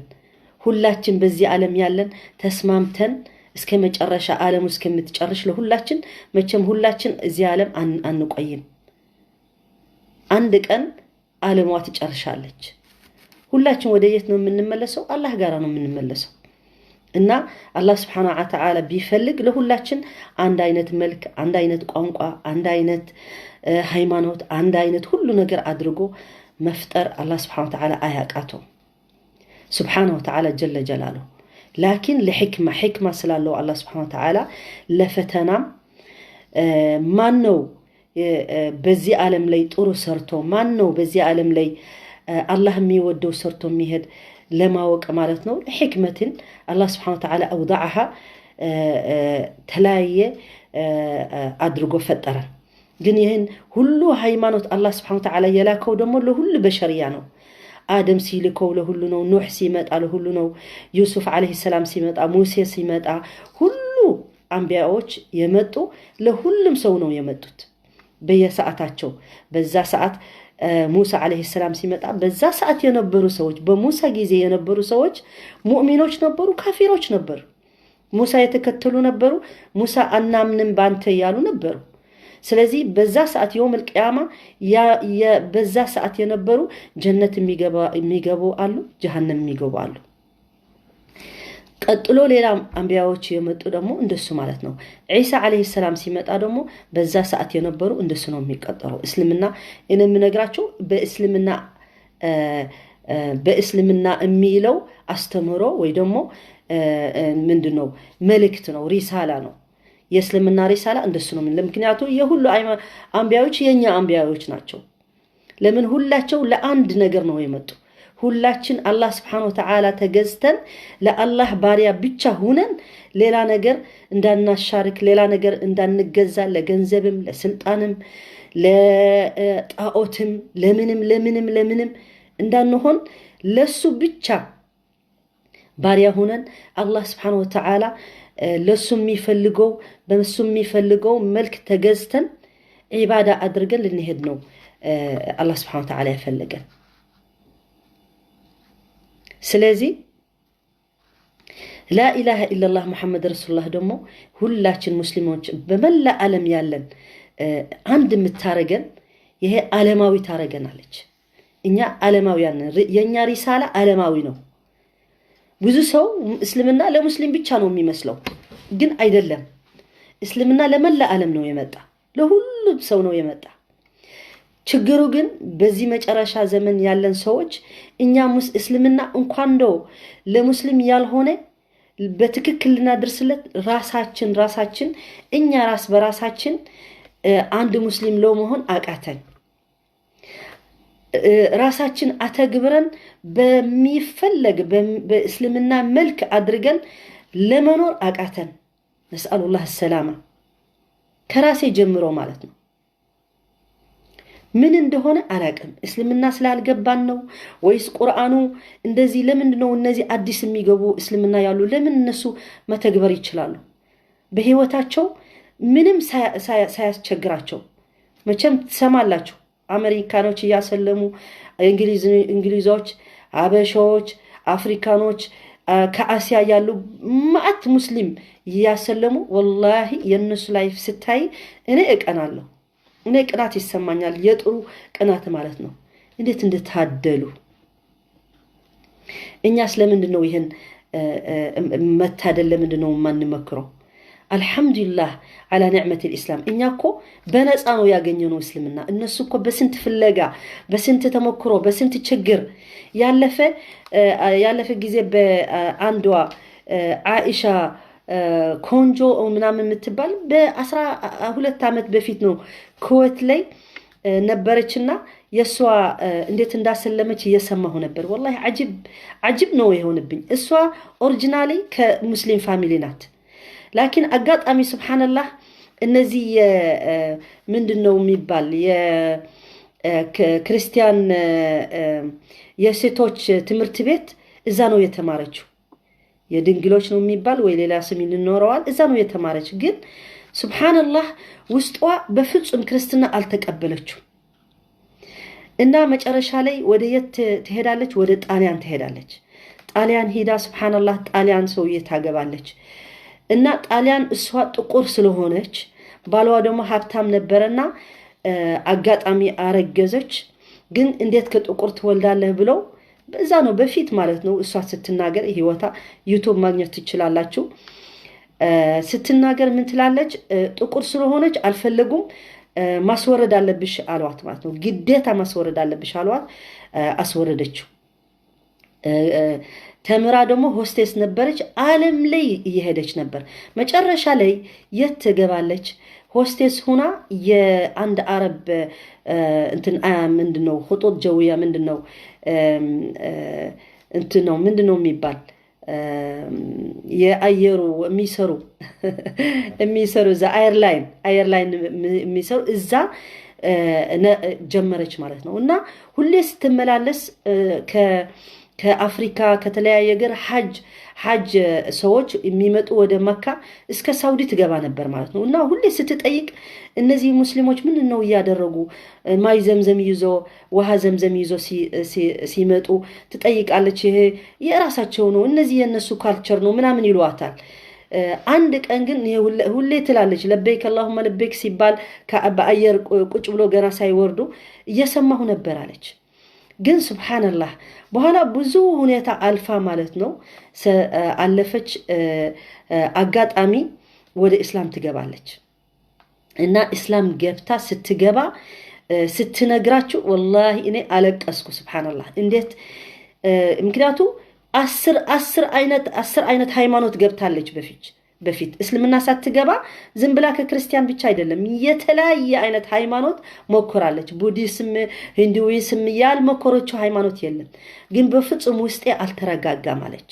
ሁላችን በዚህ ዓለም ያለን ተስማምተን እስከ መጨረሻ ዓለሙ እስከምትጨርሽ ለሁላችን፣ መቼም ሁላችን እዚህ ዓለም አንቆይም። አንድ ቀን ዓለሟ ትጨርሻለች። ሁላችን ወደ የት ነው የምንመለሰው? አላህ ጋራ ነው የምንመለሰው። እና አላህ ስብሓነ ወተዓላ ቢፈልግ ለሁላችን አንድ አይነት መልክ፣ አንድ አይነት ቋንቋ፣ አንድ አይነት ሃይማኖት፣ አንድ አይነት ሁሉ ነገር አድርጎ መፍጠር አላህ ስብሓነ ወተዓላ አያቃተው ስብሓነ ወተዓላ ጀለ ጀላሉ። ላኪን ለሕክማ ሕክማ ስላለው አላህ ስብሓነ ወተዓላ ለፈተናም ማን ነው በዚህ ዓለም ላይ ጥሩ ሰርቶ፣ ማን ነው በዚህ ዓለም ላይ አላህ የሚወደው ሰርቶ የሚሄድ ለማወቅ ማለት ነው። ሕክመትን አላህ ስብሓነ ወተዓላ አውዳዓሃ። ተለያየ አድርጎ ፈጠረን። ግን ይህን ሁሉ ሃይማኖት አላህ ስብሐነ ወተዓላ የላከው ደግሞ ለሁሉ በሸሪያ ነው። አደም ሲልከው ለሁሉ ነው። ኑሕ ሲመጣ ለሁሉ ነው። ዩሱፍ ዓለይሂ ሰላም ሲመጣ፣ ሙሴ ሲመጣ፣ ሁሉ አንቢያዎች የመጡ ለሁሉም ሰው ነው የመጡት በየሰዓታቸው። በዛ ሰዓት ሙሳ ዓለይሂ ሰላም ሲመጣ በዛ ሰዓት የነበሩ ሰዎች፣ በሙሳ ጊዜ የነበሩ ሰዎች ሙእሚኖች ነበሩ፣ ካፊሮች ነበሩ። ሙሳ የተከተሉ ነበሩ፣ ሙሳ አናምንም ባንተ ያሉ ነበሩ። ስለዚህ በዛ ሰዓት የውም ልቅያማ በዛ ሰዓት የነበሩ ጀነት የሚገቡ አሉ፣ ጀሃነም የሚገቡ አሉ። ቀጥሎ ሌላ አንቢያዎች የመጡ ደግሞ እንደሱ ማለት ነው። ዒሳ ዓለይሂ ሰላም ሲመጣ ደግሞ በዛ ሰዓት የነበሩ እንደሱ ነው የሚቀጠረው። እስልምና እኔ የምነግራቸው በእስልምና የሚለው አስተምህሮ ወይ ደግሞ ምንድን ነው መልእክት ነው፣ ሪሳላ ነው። የእስልምና ሪሳላ እንደሱ ነው። ምክንያቱ የሁሉ አንቢያዎች የእኛ አንቢያዎች ናቸው። ለምን ሁላቸው ለአንድ ነገር ነው የመጡ። ሁላችን አላህ ስብሐነ ወተዓላ ተገዝተን ለአላህ ባሪያ ብቻ ሁነን ሌላ ነገር እንዳናሻርክ፣ ሌላ ነገር እንዳንገዛ፣ ለገንዘብም፣ ለስልጣንም፣ ለጣዖትም፣ ለምንም ለምንም ለምንም እንዳንሆን ለሱ ብቻ ባሪያ ሁነን አላህ ስብሐነ ወተዓላ ለሱ የሚፈልገው በሱ የሚፈልገው መልክ ተገዝተን ዒባዳ አድርገን ልንሄድ ነው አላህ ስብሐነ ወተዓላ የፈለገን። ስለዚህ ላኢላሃ ኢለላህ ሙሐመድ ረሱሉላህ ደግሞ ሁላችን ሙስሊሞች በመላ ዓለም ያለን አንድ የምታረገን ይሄ ዓለማዊ ታረገናለች። እኛ ዓለማውያን፣ የእኛ ሪሳላ ዓለማዊ ነው። ብዙ ሰው እስልምና ለሙስሊም ብቻ ነው የሚመስለው፣ ግን አይደለም። እስልምና ለመላ ዓለም ነው የመጣ፣ ለሁሉም ሰው ነው የመጣ። ችግሩ ግን በዚህ መጨረሻ ዘመን ያለን ሰዎች እኛ እስልምና እንኳን እንደው ለሙስሊም ያልሆነ በትክክል ልናደርስለት ራሳችን እኛ ራስ በራሳችን አንድ ሙስሊም ለመሆን አቃተን። ራሳችን አተግብረን በሚፈለግ በእስልምና መልክ አድርገን ለመኖር አቃተን። ነስአሉላህ ሰላማ፣ ከራሴ ጀምሮ ማለት ነው። ምን እንደሆነ አላቅም። እስልምና ስላልገባን ነው ወይስ ቁርአኑ እንደዚህ? ለምንድን ነው እነዚህ አዲስ የሚገቡ እስልምና ያሉ ለምን እነሱ መተግበር ይችላሉ? በህይወታቸው ምንም ሳያስቸግራቸው። መቼም ትሰማላችሁ፣ አሜሪካኖች እያሰለሙ፣ እንግሊዞች፣ አበሻዎች፣ አፍሪካኖች፣ ከአሲያ ያሉ ማአት ሙስሊም እያሰለሙ። ወላሂ የእነሱ life ስታይ እኔ እቀናለሁ። እኔ ቅናት ይሰማኛል። የጥሩ ቅናት ማለት ነው። እንዴት እንደታደሉ። እኛስ ለምንድን ነው ይህን መታደል ለምንድን ነው የማንመክረው? አልሐምዱሊላህ አላ ኒዕመት ልእስላም። እኛ እኮ በነፃ ነው ያገኘነው እስልምና። እነሱ እኮ በስንት ፍለጋ፣ በስንት ተሞክሮ፣ በስንት ችግር ያለፈ ጊዜ በአንዷ ዓኢሻ ኮንጆ ምናምን የምትባል በ12 ዓመት በፊት ነው ኩዌት ላይ ነበረችና የእሷ እንዴት እንዳሰለመች እየሰማሁ ነበር። ወላሂ ዓጂብ ዓጂብ ነው የሆንብኝ። እሷ originally ከሙስሊም family ናት። ላኪን አጋጣሚ ስብሓንላህ እነዚህ ምንድን ነው የሚባል የክርስቲያን የሴቶች ትምህርት ቤት እዛ ነው የተማረችው። የድንግሎች ነው የሚባል ወይ ሌላ ስም ይኖረዋል። እዛ ነው የተማረች። ግን ስብሓንላህ ውስጧ በፍጹም ክርስትና አልተቀበለችው እና መጨረሻ ላይ ወደ የት ትሄዳለች? ወደ ጣሊያን ትሄዳለች። ጣሊያን ሂዳ ስብሓንላህ ጣሊያን ሰውዬ ታገባለች። እና ጣሊያን እሷ ጥቁር ስለሆነች ባሏ ደግሞ ሀብታም ነበረና አጋጣሚ አረገዘች። ግን እንዴት ከጥቁር ትወልዳለህ ብለው በዛ ነው በፊት ማለት ነው። እሷ ስትናገር ህይወታ YouTube ማግኘት ትችላላችሁ። ስትናገር ምን ትላለች? ጥቁር ስለሆነች አልፈለጉም። ማስወረድ አለብሽ አሏት ማለት ነው። ግዴታ ማስወረድ አለብሽ አሏት። አስወረደችው። ተምራ ደግሞ ሆስቴስ ነበረች። ዓለም ላይ እየሄደች ነበር። መጨረሻ ላይ የት ትገባለች? ሆስቴስ ሁና የአንድ አረብ እንትን ምንድን ነው خطوط جوية ምንድን ነው እንትን ነው ምንድን ነው የሚባል የአየሩ የሚሰሩ እዛ airline የሚሰሩ እዛ ጀመረች ማለት ነው። እና ሁሌ ስትመላለስ ከአፍሪካ ከተለያየ ሀገር ሐጅ ሰዎች የሚመጡ ወደ መካ እስከ ሳውዲ ትገባ ነበር ማለት ነው። እና ሁሌ ስትጠይቅ እነዚህ ሙስሊሞች ምን ነው እያደረጉ ማይ ዘምዘም ይዞ፣ ውሃ ዘምዘም ይዞ ሲመጡ ትጠይቃለች። ይሄ የራሳቸው ነው፣ እነዚህ የእነሱ culture ነው ምናምን ይሏታል። አንድ ቀን ግን ሁሌ ትላለች፣ لبيك اللهم لبيك ሲባል በአየር ቁጭ ብሎ ገና ሳይወርዱ እየሰማሁ ነበር አለች። ግን سبحان الله በኋላ ብዙ ሁኔታ አልፋ ማለት ነው አለፈች። አጋጣሚ ወደ እስላም ትገባለች እና እስላም ገብታ ስትገባ ስትነግራችሁ والله እኔ አለቀስኩ። سبحان الله እንዴት፣ ምክንያቱ 10 አይነት ሃይማኖት ገብታለች በፊት እስልምና ሳትገባ። ዝም ብላ ከክርስቲያን ብቻ አይደለም፣ የተለያየ አይነት ሃይማኖት ሞክራለች። Buddhism፣ Hinduism ያልሞከረችው ሃይማኖት የለም። ግን በፍጹም ውስጤ አልተረጋጋም አለች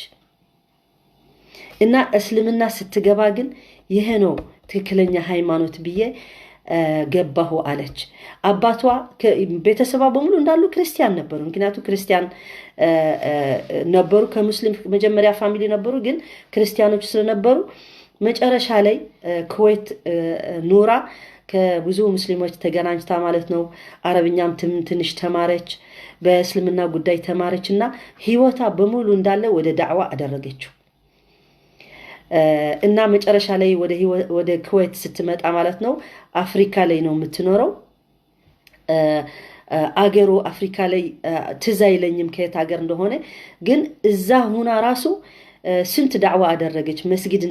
እና እስልምና ስትገባ ግን ይሄ ነው ትክክለኛ ሃይማኖት ብዬ ገባሁ አለች። አባቷ፣ ቤተሰቧ በሙሉ እንዳሉ ክርስቲያን ነበሩ። ምክንያቱ ክርስቲያን ነበሩ። ከሙስሊም መጀመሪያ family ነበሩ፣ ግን ክርስቲያኖች ስለነበሩ መጨረሻ ላይ ኩዌት ኑራ ከብዙ ሙስሊሞች ተገናኝታ ማለት ነው። አረብኛም ትንሽ ተማረች፣ በእስልምና ጉዳይ ተማረች እና ህይወቷ በሙሉ እንዳለ ወደ ዳዕዋ አደረገችው። እና መጨረሻ ላይ ወደ ኩዌት ስትመጣ ማለት ነው፣ አፍሪካ ላይ ነው የምትኖረው። አገሩ አፍሪካ ላይ ትዝ አይለኝም ከየት ሀገር እንደሆነ፣ ግን እዛ ሁና ራሱ ስንት ዳዕዋ አደረገች። መስጊድ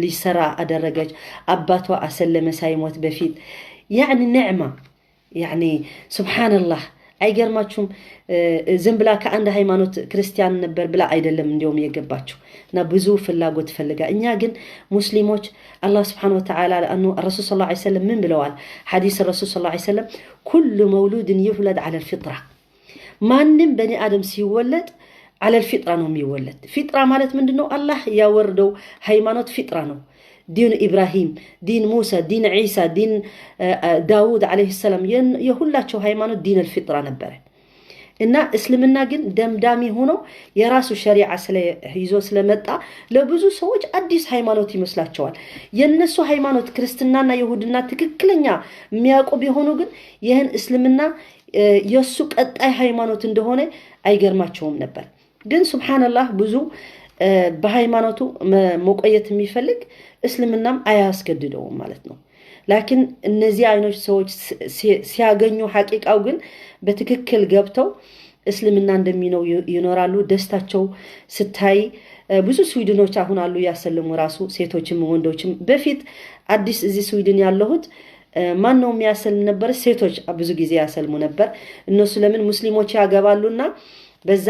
ሊሰራ አደረገች። አባቷ አሰለመ ሳይሞት በፊት። يعني نعمة፣ يعني سبحان الله፣ አይገርማችሁም? ዝም ብላ ከአንድ ሃይማኖት ክርስቲያን ነበር ብላ አይደለም እንዲሁም የገባችው እና ብዙ ፍላጎት ፈልጋ። እኛ ግን ሙስሊሞች አላህ سبحانه وتعالى لأنه الرسول صلى الله عليه وسلم ምን ብለዋል? ሐዲስ الرسول صلى الله عليه وسلم كل مولود يولد على الفطرة። ማንም በኒ አደም ሲወለድ على الفطرة ነው የሚወለድ። فطرة ማለት ምንድን ነው? አላህ ያወረደው ሃይማኖት فطرة ነው። دين إبراهيم፣ دين موسى፣ دين عيسى፣ دين داود عليه السلام የሁላቸው ሃይማኖት دين الفطرة ነበረ። እና እስልምና ግን ደምዳሚ ሆኖ የራሱ ሸሪዓ ይዞ ስለመጣ ለብዙ ሰዎች አዲስ ሃይማኖት ይመስላቸዋል። የእነሱ ሃይማኖት ክርስትናና ይሁድና ትክክለኛ የሚያውቁ ቢሆኑ ግን ይህን እስልምና የእሱ ቀጣይ ሃይማኖት እንደሆነ አይገርማቸውም ነበር። ግን سبحان الله ብዙ በሃይማኖቱ መቆየት የሚፈልግ እስልምናም አያስገድደውም ማለት ነው። لكن እነዚህ አይኖች ሰዎች ሲያገኙ ሐቂቃው ግን በትክክል ገብተው እስልምና እንደሚነው ይኖራሉ። ደስታቸው ስታይ ብዙ ስዊድኖች አሁን አሉ ያሰልሙ ራሱ፣ ሴቶችም ወንዶችም። በፊት አዲስ እዚህ ስዊድን ያለሁት ማን ነው የሚያሰልም ነበር? ሴቶች ብዙ ጊዜ ያሰልሙ ነበር። እነሱ ለምን ሙስሊሞች ያገባሉና በዛ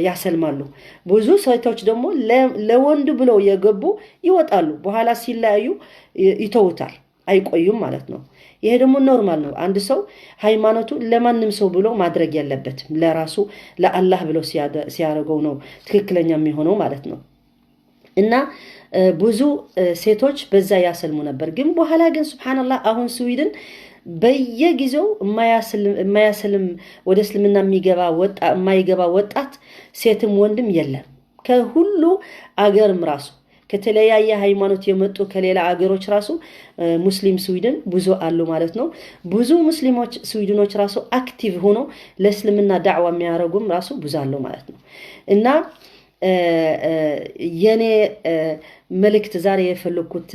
ያሰልማሉ። ብዙ ሴቶች ደግሞ ለወንዱ ብለው የገቡ ይወጣሉ። በኋላ ሲለያዩ ይተውታል፣ አይቆዩም ማለት ነው። ይሄ ደግሞ normal ነው። አንድ ሰው ሃይማኖቱ ለማንም ሰው ብሎ ማድረግ የለበትም። ለራሱ ለአላህ ብሎ ሲያደርገው ነው ትክክለኛ የሚሆነው ማለት ነው። እና ብዙ ሴቶች በዛ ያሰልሙ ነበር። ግን በኋላ ግን سبحان الله አሁን ስዊድን በየጊዜው የማያሰልም፣ ወደ እስልምና የሚገባ የማይገባ ወጣት ሴትም ወንድም የለም። ከሁሉ አገርም ራሱ ከተለያየ ሃይማኖት የመጡ ከሌላ አገሮች ራሱ ሙስሊም ስዊድን ብዙ አሉ ማለት ነው። ብዙ ሙስሊሞች ስዊድኖች ራሱ active ሆኖ ለእስልምና ዳዕዋ የሚያደርጉም ራሱ ብዙ አሉ ማለት ነው። እና የኔ መልእክት ዛሬ የፈለግኩት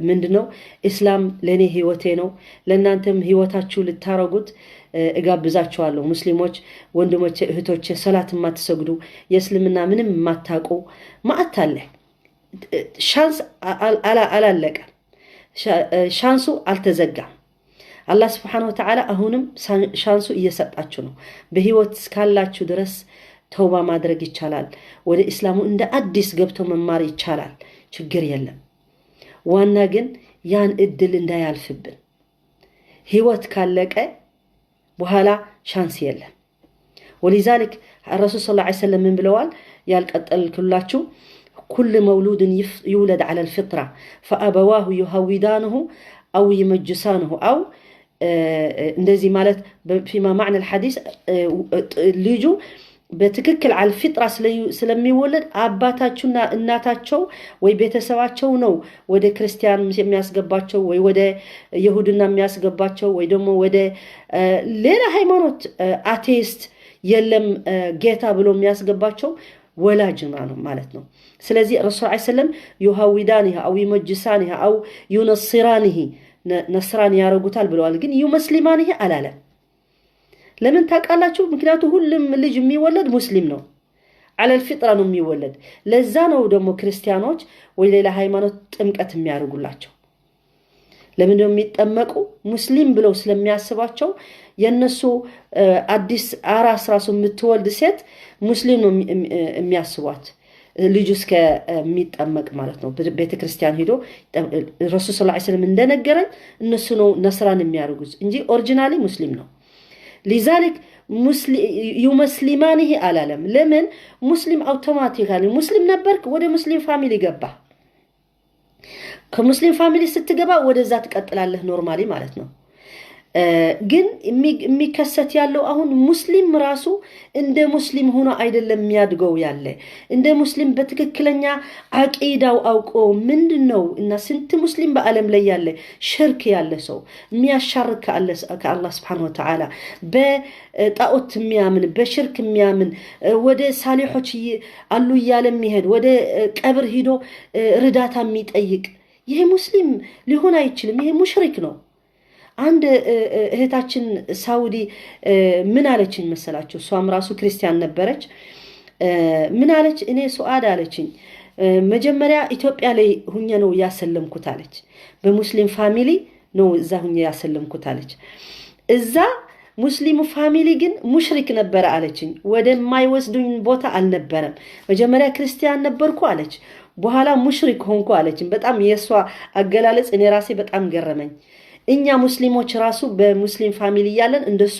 ምንድን ነው? እስላም ለእኔ ህይወቴ ነው። ለእናንተም ህይወታችሁ ልታረጉት እጋብዛችኋለሁ። ሙስሊሞች ወንድሞቼ፣ እህቶቼ፣ ሰላት የማትሰግዱ፣ የእስልምና ምንም የማታውቁ ማአት አለ። Chance አላለቀም። Chance ኡ አልተዘጋም። አላህ سبحانه وتعالى አሁንም chance ኡ እየሰጣችሁ ነው። በህይወት እስካላችሁ ድረስ ተውባ ማድረግ ይቻላል። ወደ እስላሙ እንደ አዲስ ገብቶ መማር ይቻላል። ችግር የለም። ዋና ግን ያን እድል እንዳያልፍብን። ህይወት ካለቀ በኋላ chance የለም። ولذلك الرسول صلى الله عليه وسلم ምን ብለዋል? ያልቀጠልኩላችሁ كل مولود يولد على الفطرة فأبواه يهودانه أو يمجسانه أو እንደዚህ ማለት فيما معنى الحديث ልጁ በትክክል على الفطرة ስለሚወለድ አባታቸውና እናታቸው ወይ ቤተሰባቸው ነው ወደ ክርስቲያን የሚያስገባቸው ወይ ወደ ይሁድና የሚያስገባቸው ወይ ደግሞ ወደ ሌላ ሃይማኖት atheist የለም ጌታ ብሎ የሚያስገባቸው ወላጅ ነው ማለት ነው። ስለዚህ ረሱል ዐለይሂ ሰለም يهودانه أو يمجسانه أو ينصرانه ነስራን ያረጉታል ብለዋል። ግን يمسلمانه አላለም። ለምን ታውቃላችሁ? ምክንያቱ ሁሉም ልጅ የሚወለድ ሙስሊም ነው፣ على الفطرة ነው የሚወለድ። ለዛ ነው ደግሞ ክርስቲያኖች ወይ ሌላ ሃይማኖት ጥምቀት የሚያደርጉላቸው። ለምን ነው የሚጠመቁ? ሙስሊም ብለው ስለሚያስባቸው የእነሱ አዲስ አራስ ራሱ የምትወልድ ሴት ሙስሊም ነው የሚያስቧት ልጁ እስከሚጠመቅ ማለት ነው። ቤተ ክርስቲያን ሂዶ ረሱል ስ ሰለም እንደነገረን እነሱ ነው ነስራን የሚያደርጉት እንጂ originally ሙስሊም ነው። لذلك يمسلمانه አላለም። ለምን? ሙስሊም automatically ሙስሊም ነበርክ፣ ወደ ሙስሊም family ገባ። ከሙስሊም family ስትገባ ወደዛ ትቀጥላለህ normally ማለት ነው። ግን የሚከሰት ያለው አሁን ሙስሊም ራሱ እንደ ሙስሊም ሆኖ አይደለም የሚያድገው ያለ፣ እንደ ሙስሊም በትክክለኛ አቂዳው አውቆ ምንድን ነው እና ስንት ሙስሊም በዓለም ላይ ያለ ሽርክ ያለ ሰው የሚያሻርክ ከአላህ ስብሓነሁ ወተዓላ በጣዖት የሚያምን፣ በሽርክ የሚያምን፣ ወደ ሳሊሖች አሉ እያለ የሚሄድ፣ ወደ ቀብር ሂዶ እርዳታ የሚጠይቅ ይሄ ሙስሊም ሊሆን አይችልም። ይሄ ሙሽሪክ ነው። አንድ እህታችን ሳውዲ ምን አለችኝ መሰላችሁ? እሷም ራሱ ክርስቲያን ነበረች። ምን አለች? እኔ ሱአድ አለችኝ፣ መጀመሪያ ኢትዮጵያ ላይ ሁኜ ነው ያሰለምኩት አለች። በሙስሊም family ነው እዛ ሁኜ ያሰለምኩት አለች። እዛ ሙስሊሙ family ግን ሙሽሪክ ነበረ አለችኝ። ወደማይወስዱኝ ቦታ አልነበረም። መጀመሪያ ክርስቲያን ነበርኩ አለች። በኋላ ሙሽሪክ ሆንኩ አለችኝ። በጣም የእሷ አገላለጽ እኔ ራሴ በጣም ገረመኝ። እኛ ሙስሊሞች ራሱ በሙስሊም family እያለን እንደሱ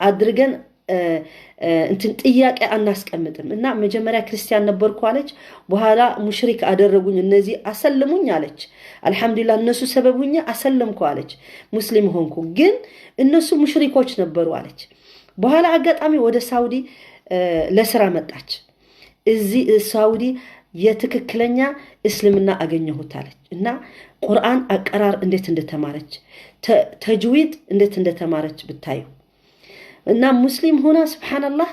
አድርገን እንትን ጥያቄ አናስቀምጥም። እና መጀመሪያ ክርስቲያን ነበርኩ አለች። በኋላ ሙሽሪክ አደረጉኝ እነዚህ፣ አሰልሙኝ አለች። አልሐምዱሊላህ እነሱ ሰበቡኝ አሰለምኩ አለች። ሙስሊም ሆንኩ። ግን እነሱ ሙሽሪኮች ነበሩ አለች። በኋላ አጋጣሚ ወደ ሳውዲ ለስራ መጣች። እዚህ ሳውዲ የትክክለኛ እስልምና አገኘሁት አለች። እና ቁርአን አቀራር እንዴት እንደተማረች፣ ተጅዊድ እንዴት እንደተማረች ብታዩ እና ሙስሊም ሆና ስብሓንላህ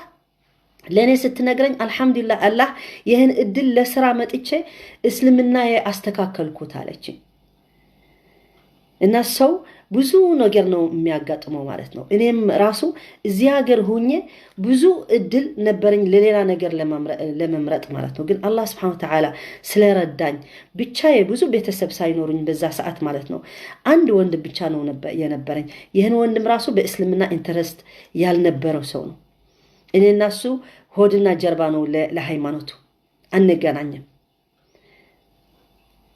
ለእኔ ስትነግረኝ አልሐምዱሊላህ አላህ ይህን እድል ለስራ መጥቼ እስልምና አስተካከልኩት አለችኝ። እና ሰው ብዙ ነገር ነው የሚያጋጥመው ማለት ነው። እኔም ራሱ እዚህ ሀገር ሁኜ ብዙ እድል ነበረኝ ለሌላ ነገር ለመምረጥ ማለት ነው። ግን አላህ ስብሐነ ወተዓላ ስለረዳኝ ብቻዬ ብዙ ቤተሰብ ሳይኖሩኝ በዛ ሰዓት ማለት ነው፣ አንድ ወንድም ብቻ ነው የነበረኝ። ይህን ወንድም ራሱ በእስልምና interest ያልነበረው ሰው ነው። እኔና እሱ ሆድና ጀርባ ነው፣ ለሃይማኖቱ አንገናኝም።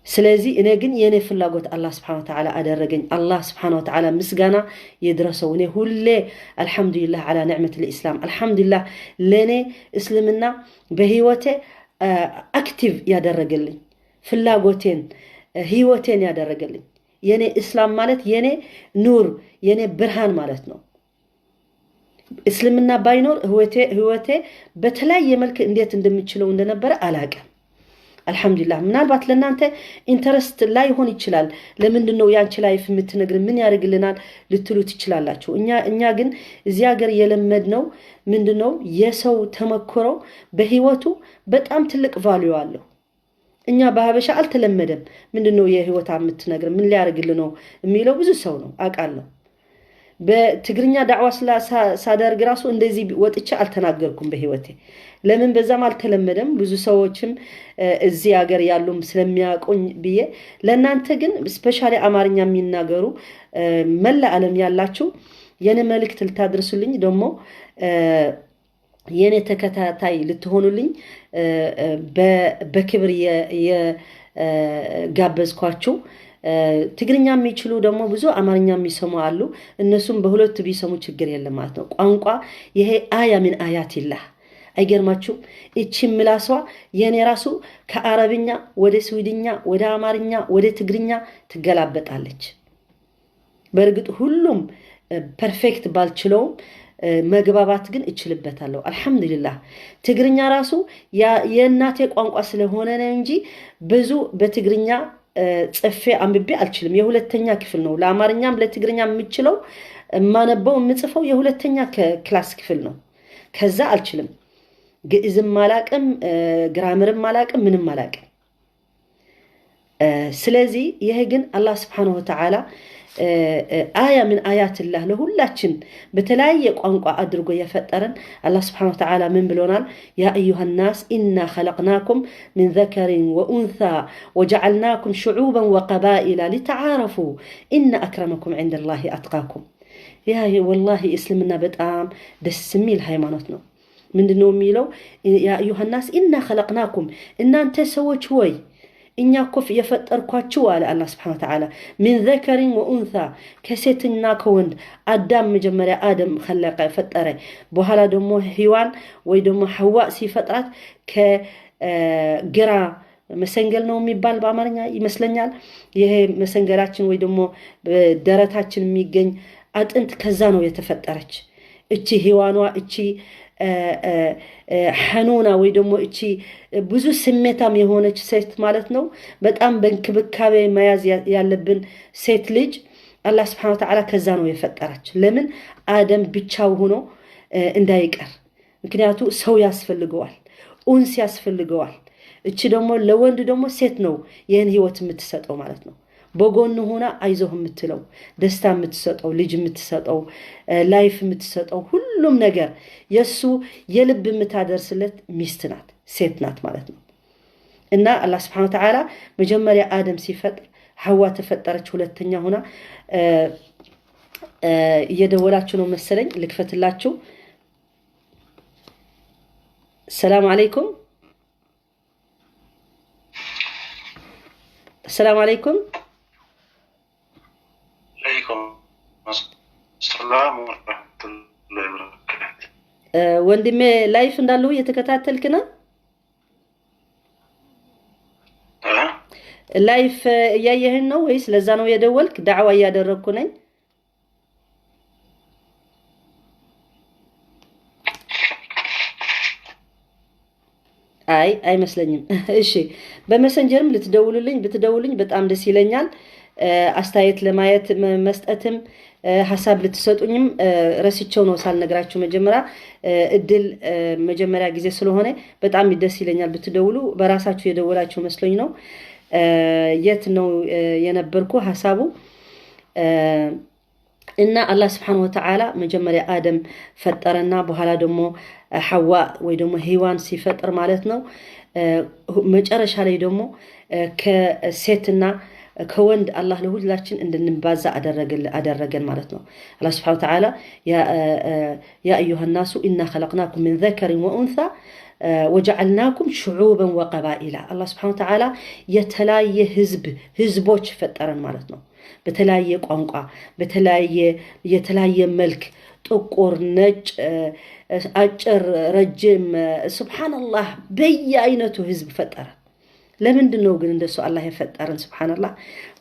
ስለዚህ እኔ ግን የእኔ ፍላጎት አላህ ስብሐነ ወተዓላ አደረገኝ። አላህ ስብሐነ ወተዓላ ምስጋና ይድረሰው። እኔ ሁሌ አልሐምዱሊላህ على نعمة الإسلام፣ አልሐምዱሊላህ ለእኔ እስልምና በህይወቴ active ያደረገልኝ፣ ፍላጎቴን ህይወቴን ያደረገልኝ፣ የኔ እስላም ማለት የኔ ኑር የኔ ብርሃን ማለት ነው። እስልምና ባይኖር ህይወቴ በተለያየ መልክ እንዴት እንደምችለው እንደነበረ አላቅም። አልሐምዱሊላህ ምናልባት ለእናንተ interest ላይሆን ይችላል። ለምንድን ነው ያንቺ life የምትነግር፣ ምን ያደርግልናል ልትሉ ትችላላችሁ። እኛ ግን እዚህ ሀገር የለመድነው ምንድን ነው፣ የሰው ተመክሮ በህይወቱ በጣም ትልቅ value አለው። እኛ በሀበሻ አልተለመደም። ምንድን ነው የህይወታ የምትነግር፣ ምን ሊያደርግልን ነው የሚለው ብዙ ሰው ነው አውቃለሁ። በትግርኛ ዳዕዋ ሳደርግ ራሱ እንደዚህ ወጥቼ አልተናገርኩም በህይወቴ። ለምን? በዛም አልተለመደም። ብዙ ሰዎችም እዚህ ሀገር ያሉም ስለሚያውቁኝ ብዬ ለእናንተ ግን specially አማርኛ የሚናገሩ መላ ዓለም ያላችሁ የኔ መልእክት ልታደርሱልኝ ደግሞ የኔ ተከታታይ ልትሆኑልኝ በክብር የጋበዝኳችሁ። ትግርኛ የሚችሉ ደግሞ ብዙ አማርኛ የሚሰሙ አሉ። እነሱም በሁለቱ ቢሰሙ ችግር የለም ማለት ነው። ቋንቋ ይሄ آية من آيات الله አይገርማችሁም? እቺ ምላሷ የኔ ራሱ ከአረብኛ ወደ ስዊድኛ፣ ወደ አማርኛ፣ ወደ ትግርኛ ትገላበጣለች። በእርግጥ ሁሉም perfect ባልችለውም መግባባት ግን እችልበታለሁ። አልሐምዱሊላህ። ትግርኛ ራሱ የእናቴ ቋንቋ ስለሆነ ነው እንጂ ብዙ በትግርኛ ጽፌ አንብቤ አልችልም። የሁለተኛ ክፍል ነው። ለአማርኛም ለትግርኛ የምችለው፣ የማነበው፣ የምጽፈው የሁለተኛ class ክፍል ነው። ከዛ አልችልም። ግዕዝም አላቅም፣ grammar ም አላቅም፣ ምንም አላቅም። ስለዚህ ይህ ግን አላህ ስብሓነሁ ወተዓላ آية من آيات الله ለሁላችን በተለያየ ቋንቋ አድርጎ የፈጠረን አላህ ስብሓነሁ ወተዓላ ምን ብሎናል? يا أيها الناس إنا خلقناكم من ذكر وأنثى وجعلناكم شعوبا وقبائل لتعارفوا إن أكرمكم عند الله أتقاكم። ያ ወላሂ እስልምና በጣም ደስ የሚል ሃይማኖት ነው። ምንድን ነው የሚለው? يا أيها الناس إنا خلقناكم፣ እናንተ ሰዎች ሆይ እኛ እኮ የፈጠርኳችሁ አለ አላህ ስብሐነሁ ወተዓላ፣ من ذكر وأنثى፣ ከሴትና ከወንድ። አዳም መጀመሪያ አደም خلق ፈጠረ። በኋላ ደግሞ ሂዋን ወይ ደግሞ ሐዋ ሲፈጥራት ከግራ መሰንገል ነው የሚባል በአማርኛ ይመስለኛል። ይሄ መሰንገላችን ወይ ደግሞ ደረታችን የሚገኝ አጥንት ከዛ ነው የተፈጠረች። እቺ ሂዋኗ፣ እቺ ሐኑና ወይ ደግሞ እቺ ብዙ ስሜታም የሆነች ሴት ማለት ነው። በጣም በእንክብካቤ መያዝ ያለብን ሴት ልጅ አላህ ስብሐነሁ ወተዓላ ከዛ ነው የፈጠራች። ለምን? አደም ብቻው ሆኖ እንዳይቀር። ምክንያቱ ሰው ያስፈልገዋል፣ أنس ያስፈልገዋል። እቺ ደግሞ ለወንድ ደግሞ ሴት ነው ይህን ህይወት የምትሰጠው ማለት ነው። በጎን ሆና አይዞህ የምትለው፣ ደስታ የምትሰጠው፣ ልጅ የምትሰጠው፣ life የምትሰጠው፣ ሁሉም ነገር የእሱ የልብ የምታደርስለት ሚስት ናት፣ ሴት ናት ማለት ነው። እና አላህ ስብሐነሁ ወተዓላ መጀመሪያ አደም ሲፈጥር ሐዋ ተፈጠረች ሁለተኛ ሆና። እየደወላችሁ ነው መሰለኝ፣ ልክፈትላችሁ። ሰላም አለይኩም፣ ሰላም አለይኩም። አለይኩም ሰላም ወረሕመቱላሂ ወበረካቱ። ወንድሜ live እንዳለሁ እየተከታተልክ ነው? Live እያየህን ነው ወይስ ለዛ ነው የደወልክ? ዳዕዋ እያደረግኩ ነኝ። አይ አይመስለኝም። እሺ በ Messenger ም ልትደውሉልኝ ብትደውሉኝ በጣም ደስ ይለኛል። አስተያየት ለማየት መስጠትም ሀሳብ ልትሰጡኝም፣ ረስቸው ነው ሳልነግራችሁ መጀመሪያ፣ እድል መጀመሪያ ጊዜ ስለሆነ በጣም ደስ ይለኛል ብትደውሉ። በራሳችሁ የደወላችሁ መስሎኝ ነው። የት ነው የነበርኩ ሀሳቡ? እና አላህ ስብሓን ወተዓላ መጀመሪያ አደም ፈጠረና በኋላ ደግሞ ሐዋ ወይ ደግሞ ሂዋን ሲፈጥር ማለት ነው። መጨረሻ ላይ ደግሞ ከሴትና ከወንድ አላህ ለሁላችን እንድንባዛ አደረገን ማለት ነው። አላህ ስብሓን ወተዓላ يا أيها الناس إنا خلقناكم من ذكر وأنثى وجعلناكم شعوبا وقبائل። አላህ ስብሓን ወተዓላ የተለያየ ህዝብ ህዝቦች ፈጠረን ማለት ነው። በተለያየ ቋንቋ፣ በተለያየ የተለያየ መልክ፣ ጥቁር፣ ነጭ፣ አጭር፣ ረጅም፣ ስብሓንላህ በየአይነቱ ህዝብ ፈጠረ። ለምንድን ነው ግን እንደሱ አላህ የፈጠረን? ስብሓንላህ፣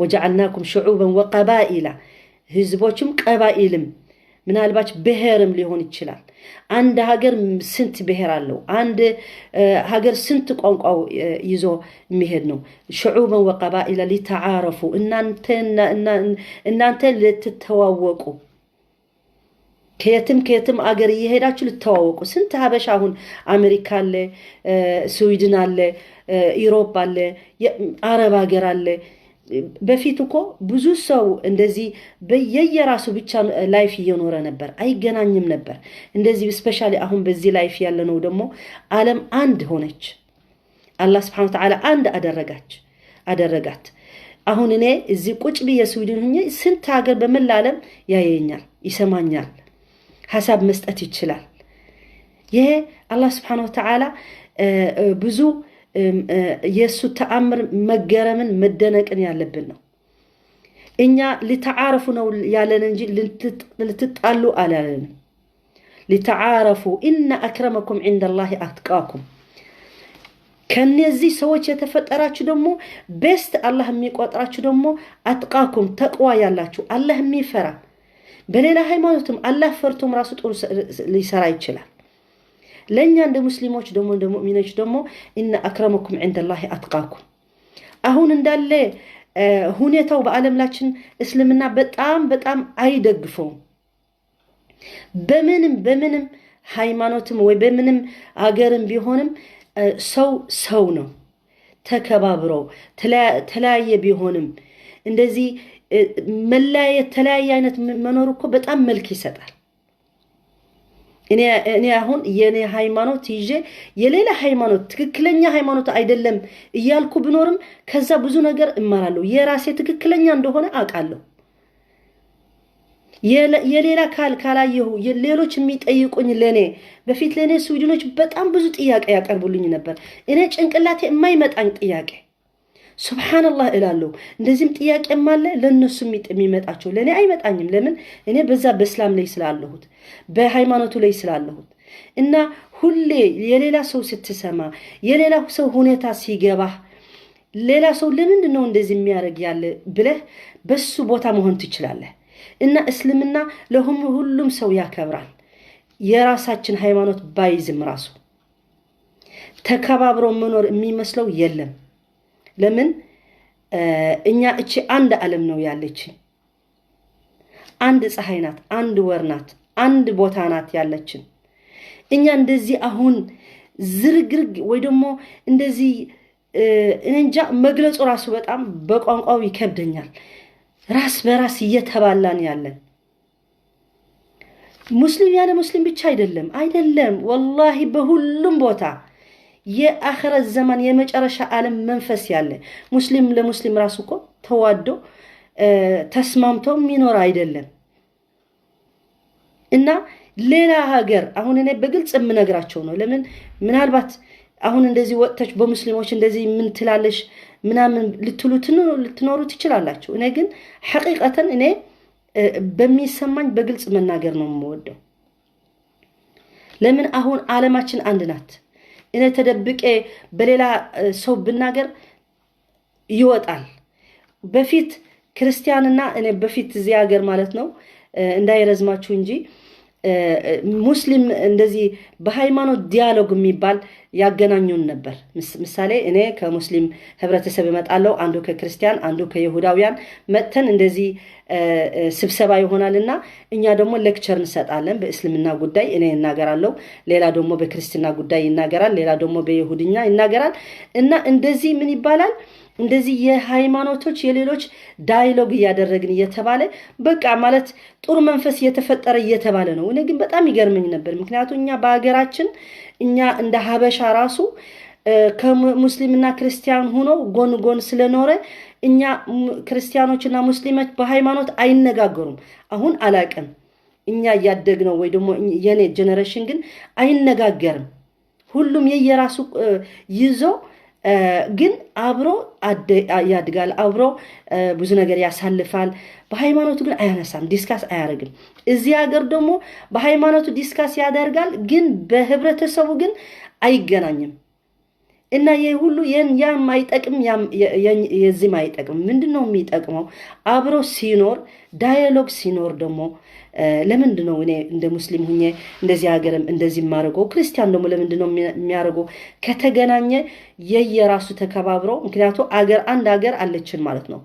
ወጀዓልናኩም ሽዑበን ወቀባኢላ፣ ህዝቦችም ቀባኢልም ምናልባች ብሔርም ሊሆን ይችላል። አንድ ሀገር ስንት ብሔር አለው? አንድ ሀገር ስንት ቋንቋው ይዞ የሚሄድ ነው? ሽዑበን ወቀባኢላ ሊተዓረፉ፣ እናንተ ልትተዋወቁ፣ ከየትም ከየትም አገር እየሄዳችሁ ልተዋወቁ። ስንት ሀበሻ አሁን አሜሪካ አለ፣ ስዊድን አለ፣ ኢሮፕ አለ፣ አረብ ሀገር አለ። በፊት እኮ ብዙ ሰው እንደዚህ በየየራሱ ብቻ life እየኖረ ነበር፣ አይገናኝም ነበር። እንደዚህ especially አሁን በዚህ life ያለነው ደግሞ ዓለም አንድ ሆነች። አላህ ስብሐነ ወተዓላ አንድ አደረጋት። አሁን እኔ እዚህ ቁጭ ብዬ ስዊድን ሁኜ ስንት ሀገር በመላ ዓለም ያየኛል፣ ይሰማኛል፣ ሀሳብ መስጠት ይችላል። ይሄ አላህ ስብሐነ ወተዓላ ብዙ የእሱ ተአምር መገረምን መደነቅን ያለብን ነው። እኛ لتعارفوا ነው ያለን እንጂ ልትጣሉ አላለንም። لتعارفوا إن أكرمكم عند الله أتقاكم። ከነዚህ ሰዎች የተፈጠራችሁ ደግሞ best አላህ የሚቆጥራችሁ ደግሞ أتقاكم፣ ተቅዋ ያላችሁ፣ አላህ የሚፈራ። በሌላ ሃይማኖትም አላህ ፈርቶም ራሱ ጥሩ ሊሰራ ይችላል። ለእኛ እንደ ሙስሊሞች ደግሞ፣ እንደ ሙእሚኖች ደግሞ إن أكرمكم عند الله أتقاكم። አሁን እንዳለ ሁኔታው በዓለምላችን እስልምና በጣም በጣም አይደግፈውም። በምንም በምንም ሃይማኖትም ወይ በምንም አገርም ቢሆንም ሰው ሰው ነው። ተከባብሮ ተለያየ ቢሆንም እንደዚህ መለያየት፣ ተለያየ አይነት መኖር እኮ በጣም መልክ ይሰጣል። እኔ አሁን የኔ ሃይማኖት ይዤ የሌላ ሃይማኖት ትክክለኛ ሃይማኖት አይደለም እያልኩ ብኖርም ከዛ ብዙ ነገር እማራለሁ። የራሴ ትክክለኛ እንደሆነ አውቃለሁ። የሌላ ካላየሁ ሌሎች የሚጠይቁኝ ለኔ፣ በፊት ለእኔ ስዊድኖች በጣም ብዙ ጥያቄ ያቀርቡልኝ ነበር። እኔ ጭንቅላቴ የማይመጣኝ ጥያቄ سبحان الله እላለሁ። እንደዚህም ጥያቄም አለ ለእነሱ የሚመጣቸው፣ ለእኔ አይመጣኝም። ለምን? እኔ በዛ በእስላም ላይ ስላለሁት፣ በሃይማኖቱ ላይ ስላለሁት። እና ሁሌ የሌላ ሰው ስትሰማ፣ የሌላ ሰው ሁኔታ ሲገባህ፣ ሌላ ሰው ለምንድን ነው እንደዚህ የሚያደርግ ያለ ብለህ በሱ ቦታ መሆን ትችላለህ። እና እስልምና ለሁሉም ሰው ያከብራል። የራሳችን ሃይማኖት ባይዝም ራሱ ተከባብሮ መኖር የሚመስለው የለም። ለምን? እኛ እቺ አንድ ዓለም ነው ያለችን። አንድ ፀሐይ ናት፣ አንድ ወር ናት፣ አንድ ቦታ ናት ያለችን። እኛ እንደዚህ አሁን ዝርግርግ ወይ ደግሞ እንደዚህ እንጃ፣ መግለጹ ራሱ በጣም በቋንቋው ይከብደኛል። ራስ በራስ እየተባላን ያለን ሙስሊም ያለ ሙስሊም ብቻ አይደለም፣ አይደለም፣ والله በሁሉም ቦታ የአኽረት ዘመን የመጨረሻ ዓለም መንፈስ ያለ ሙስሊም ለሙስሊም ራሱ እኮ ተዋዶ ተስማምቶ የሚኖር አይደለም። እና ሌላ ሀገር አሁን እኔ በግልጽ የምነግራቸው ነው። ለምን ምናልባት አሁን እንደዚህ ወጥተች በሙስሊሞች እንደዚህ ምን ትላለሽ ምናምን ልትሉ ልትኖሩ ትችላላችሁ። እኔ ግን حقيقةً እኔ በሚሰማኝ በግልጽ መናገር ነው የምወደው። ለምን? አሁን ዓለማችን አንድ ናት። እኔ ተደብቄ በሌላ ሰው ብናገር ይወጣል። በፊት ክርስቲያንና እኔ በፊት እዚህ ሀገር ማለት ነው፣ እንዳይረዝማችሁ እንጂ፣ ሙስሊም እንደዚህ በሃይማኖት dialogue የሚባል ያገናኙን ነበር። ምሳሌ እኔ ከሙስሊም ህብረተሰብ እመጣለሁ፣ አንዱ ከክርስቲያን፣ አንዱ ከይሁዳውያን መጥተን እንደዚህ ስብሰባ ይሆናልና እኛ ደግሞ lecture እንሰጣለን። በእስልምና ጉዳይ እኔ እናገራለሁ፣ ሌላ ደግሞ በክርስትና ጉዳይ ይናገራል፣ ሌላ ደግሞ በይሁድኛ ይናገራል። እና እንደዚህ ምን ይባላል፣ እንደዚህ የሃይማኖቶች የሌሎች dialogue እያደረግን እየተባለ በቃ ማለት ጥሩ መንፈስ እየተፈጠረ እየተባለ ነው። እኔ ግን በጣም ይገርመኝ ነበር። ምክንያቱም እኛ በሀገራችን እኛ እንደ ሀበሻ ራሱ ከሙስሊምና ክርስቲያን ሆኖ ጎን ጎን ስለኖረ እኛ ክርስቲያኖችና ሙስሊሞች በሃይማኖት አይነጋገሩም። አሁን አላቅም፣ እኛ እያደግነው ወይ ደግሞ የኔ generation ግን አይነጋገርም። ሁሉም የየራሱ ይዞ ግን አብሮ ያድጋል፣ አብሮ ብዙ ነገር ያሳልፋል። በሃይማኖቱ ግን አያነሳም፣ discuss አያደርግም። እዚህ ሀገር ደግሞ በሃይማኖቱ discuss ያደርጋል፣ ግን በህብረተሰቡ ግን አይገናኝም። እና ይህ ሁሉ ያም አይጠቅም፣ የዚህም አይጠቅም። ምንድን ነው የሚጠቅመው? አብሮ ሲኖር፣ dialogue ሲኖር ደግሞ ለምንድን ነው እኔ እንደ ሙስሊም ሁኜ እንደዚህ ሀገርም እንደዚህ የማደርገው? ክርስቲያን ደግሞ ለምንድን ነው የሚያደርገው? ከተገናኘ የየራሱ ተከባብሮ፣ ምክንያቱ አገር አንድ ሀገር አለችን ማለት ነው።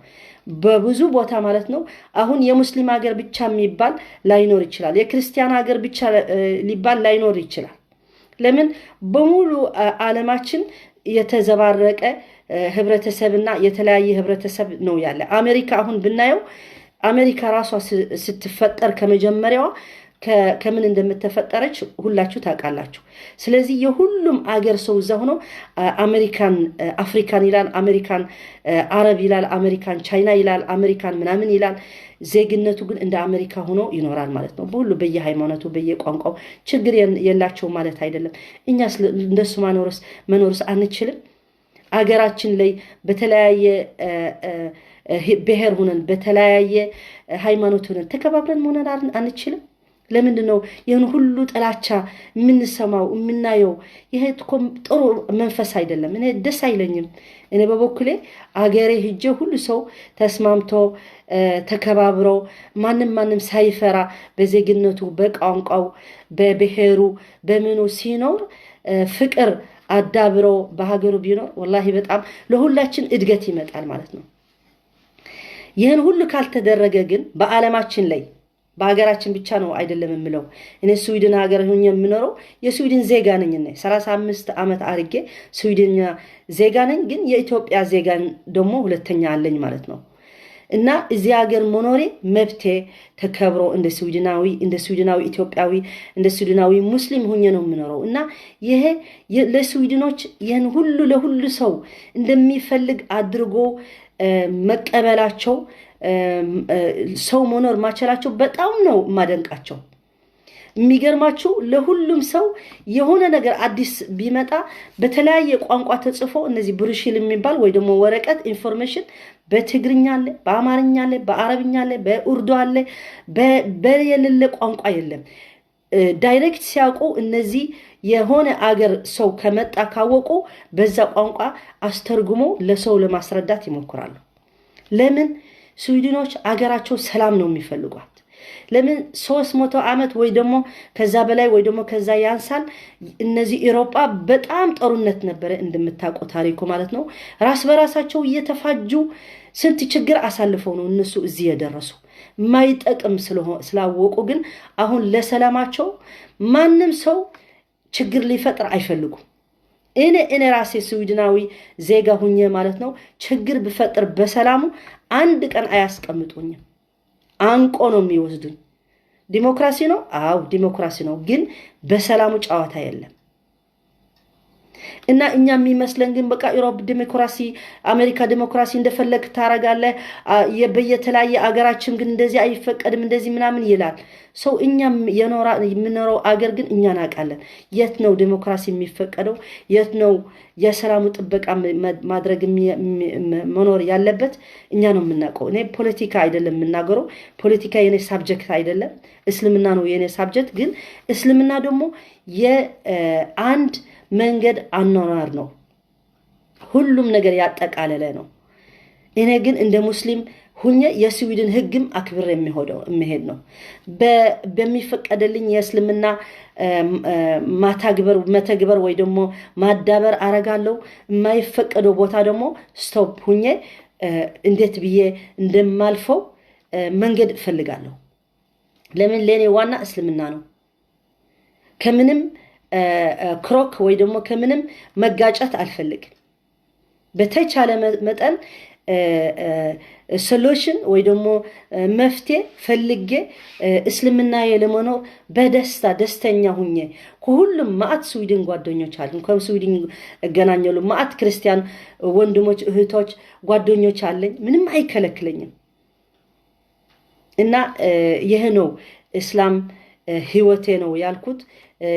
በብዙ ቦታ ማለት ነው። አሁን የሙስሊም ሀገር ብቻ የሚባል ላይኖር ይችላል። የክርስቲያን ሀገር ብቻ ሊባል ላይኖር ይችላል። ለምን? በሙሉ ዓለማችን የተዘባረቀ ህብረተሰብና የተለያየ ህብረተሰብ ነው ያለ። አሜሪካ አሁን ብናየው አሜሪካ ራሷ ስትፈጠር ከመጀመሪያዋ ከምን እንደምተፈጠረች ሁላችሁ ታውቃላችሁ። ስለዚህ የሁሉም አገር ሰው እዛ ሆኖ አሜሪካን አፍሪካን ይላል፣ አሜሪካን አረብ ይላል፣ አሜሪካን ቻይና ይላል፣ አሜሪካን ምናምን ይላል። ዜግነቱ ግን እንደ አሜሪካ ሆኖ ይኖራል ማለት ነው። በሁሉ በየሃይማኖቱ በየቋንቋው ችግር የላቸው ማለት አይደለም። እኛ እንደሱ መኖርስ አንችልም? አገራችን ላይ በተለያየ ብሔር ሁነን፣ በተለያየ ሃይማኖት ሁነን ተከባብረን መሆን አንችልም? ለምንድን ነው ይህን ሁሉ ጥላቻ የምንሰማው የምናየው? ይሄ እኮ ጥሩ መንፈስ አይደለም። እኔ ደስ አይለኝም። እኔ በበኩሌ አገሬ ሂጄ ሁሉ ሰው ተስማምቶ፣ ተከባብሮ፣ ማንም ማንም ሳይፈራ በዜግነቱ፣ በቋንቋው፣ በብሔሩ፣ በምኑ ሲኖር፣ ፍቅር አዳብሮ በሀገሩ ቢኖር ወላሂ በጣም ለሁላችን እድገት ይመጣል ማለት ነው። ይህን ሁሉ ካልተደረገ ግን በዓለማችን ላይ፣ በሀገራችን ብቻ ነው አይደለም የምለው። እኔ ስዊድን ሀገር ሆኜ የምኖረው የስዊድን ዜጋ ነኝ። እኔ 35 ዓመት አድርጌ ስዊድኛ ዜጋ ነኝ፣ ግን የኢትዮጵያ ዜጋ ደግሞ ሁለተኛ አለኝ ማለት ነው። እና እዚህ ሀገር መኖሬ መብቴ ተከብሮ እንደ ስዊድናዊ ኢትዮጵያዊ፣ እንደ ስዊድናዊ ሙስሊም ሁኜ ነው የምኖረው። እና ይሄ ለስዊድኖች ይህን ሁሉ ለሁሉ ሰው እንደሚፈልግ አድርጎ መቀበላቸው፣ ሰው መኖር ማቸላቸው በጣም ነው የማደንቃቸው። የሚገርማችሁ ለሁሉም ሰው የሆነ ነገር አዲስ ቢመጣ በተለያየ ቋንቋ ተጽፎ እነዚህ ብሩሽል የሚባል ወይ ደግሞ ወረቀት information በትግርኛ አለ፣ በአማርኛ አለ፣ በአረብኛ አለ፣ በኡርዱ አለ፣ በየሌለ ቋንቋ የለም። Direct ሲያውቁ እነዚህ የሆነ አገር ሰው ከመጣ ካወቁ በዛ ቋንቋ አስተርጉሞ ለሰው ለማስረዳት ይሞክራሉ። ለምን? ስዊድኖች አገራቸው ሰላም ነው የሚፈልጓት። ለምን 300 ዓመት ወይ ደግሞ ከዛ በላይ ወይ ደግሞ ከዛ ያንሳል እነዚህ ኢሮጳ በጣም ጦርነት ነበረ እንደምታውቁ ታሪኩ ማለት ነው። ራስ በራሳቸው እየተፋጁ ስንት ችግር አሳልፈው ነው እነሱ እዚህ የደረሱ። ማይጠቅም ስላወቁ ግን አሁን ለሰላማቸው ማንም ሰው ችግር ሊፈጥር አይፈልጉም። እኔ ራሴ ስዊድናዊ ዜጋ ሁኜ ማለት ነው ችግር ብፈጥር በሰላሙ አንድ ቀን አያስቀምጡኝም። አንቆ ነው የሚወስዱኝ። ዲሞክራሲ ነው? አዎ ዲሞክራሲ ነው። ግን በሰላሙ ጨዋታ የለም። እና እኛ የሚመስለን ግን በቃ Europe ዲሞክራሲ፣ አሜሪካ ዲሞክራሲ፣ እንደፈለግ ታረጋለህ፣ በየተለያየ አገራችን ግን እንደዚህ አይፈቀድም፣ እንደዚህ ምናምን ይላል ሰው። እኛ የምኖረው አገር ግን እኛ እናውቃለን። የት ነው ዲሞክራሲ የሚፈቀደው? የት ነው የሰላሙ ጥበቃ ማድረግ መኖር ያለበት? እኛ ነው የምናውቀው። እኔ ፖለቲካ አይደለም የምናገረው። ፖለቲካ የኔ subject አይደለም። እስልምና ነው የኔ subject። ግን እስልምና ደግሞ የአንድ መንገድ አኗኗር ነው። ሁሉም ነገር ያጠቃለለ ነው። እኔ ግን እንደ ሙስሊም ሁኜ የስዊድን ሕግም አክብሬ የሚሄድ ነው። በሚፈቀደልኝ የእስልምና ማታግበር መተግበር ወይ ደግሞ ማዳበር አረጋለሁ። የማይፈቀደው ቦታ ደግሞ stop ሁኜ እንዴት ብዬ እንደማልፈው መንገድ እፈልጋለሁ። ለምን ለእኔ ዋና እስልምና ነው። ከምንም krock ወይ ደግሞ ከምንም መጋጨት አልፈልግም። በተቻለ መጠን solution ወይ ደግሞ መፍትሄ ፈልጌ እስልምናዬ ለመኖር በደስታ ደስተኛ ሁኜ ከሁሉም ማአት ስዊድን ጓደኞች አሉኝ። ከስዊድን እገናኛለሁ። ማአት ክርስቲያን ወንድሞች፣ እህቶች፣ ጓደኞች አለኝ። ምንም አይከለክለኝም። እና ይህ ነው እስላም ህይወቴ ነው ያልኩት።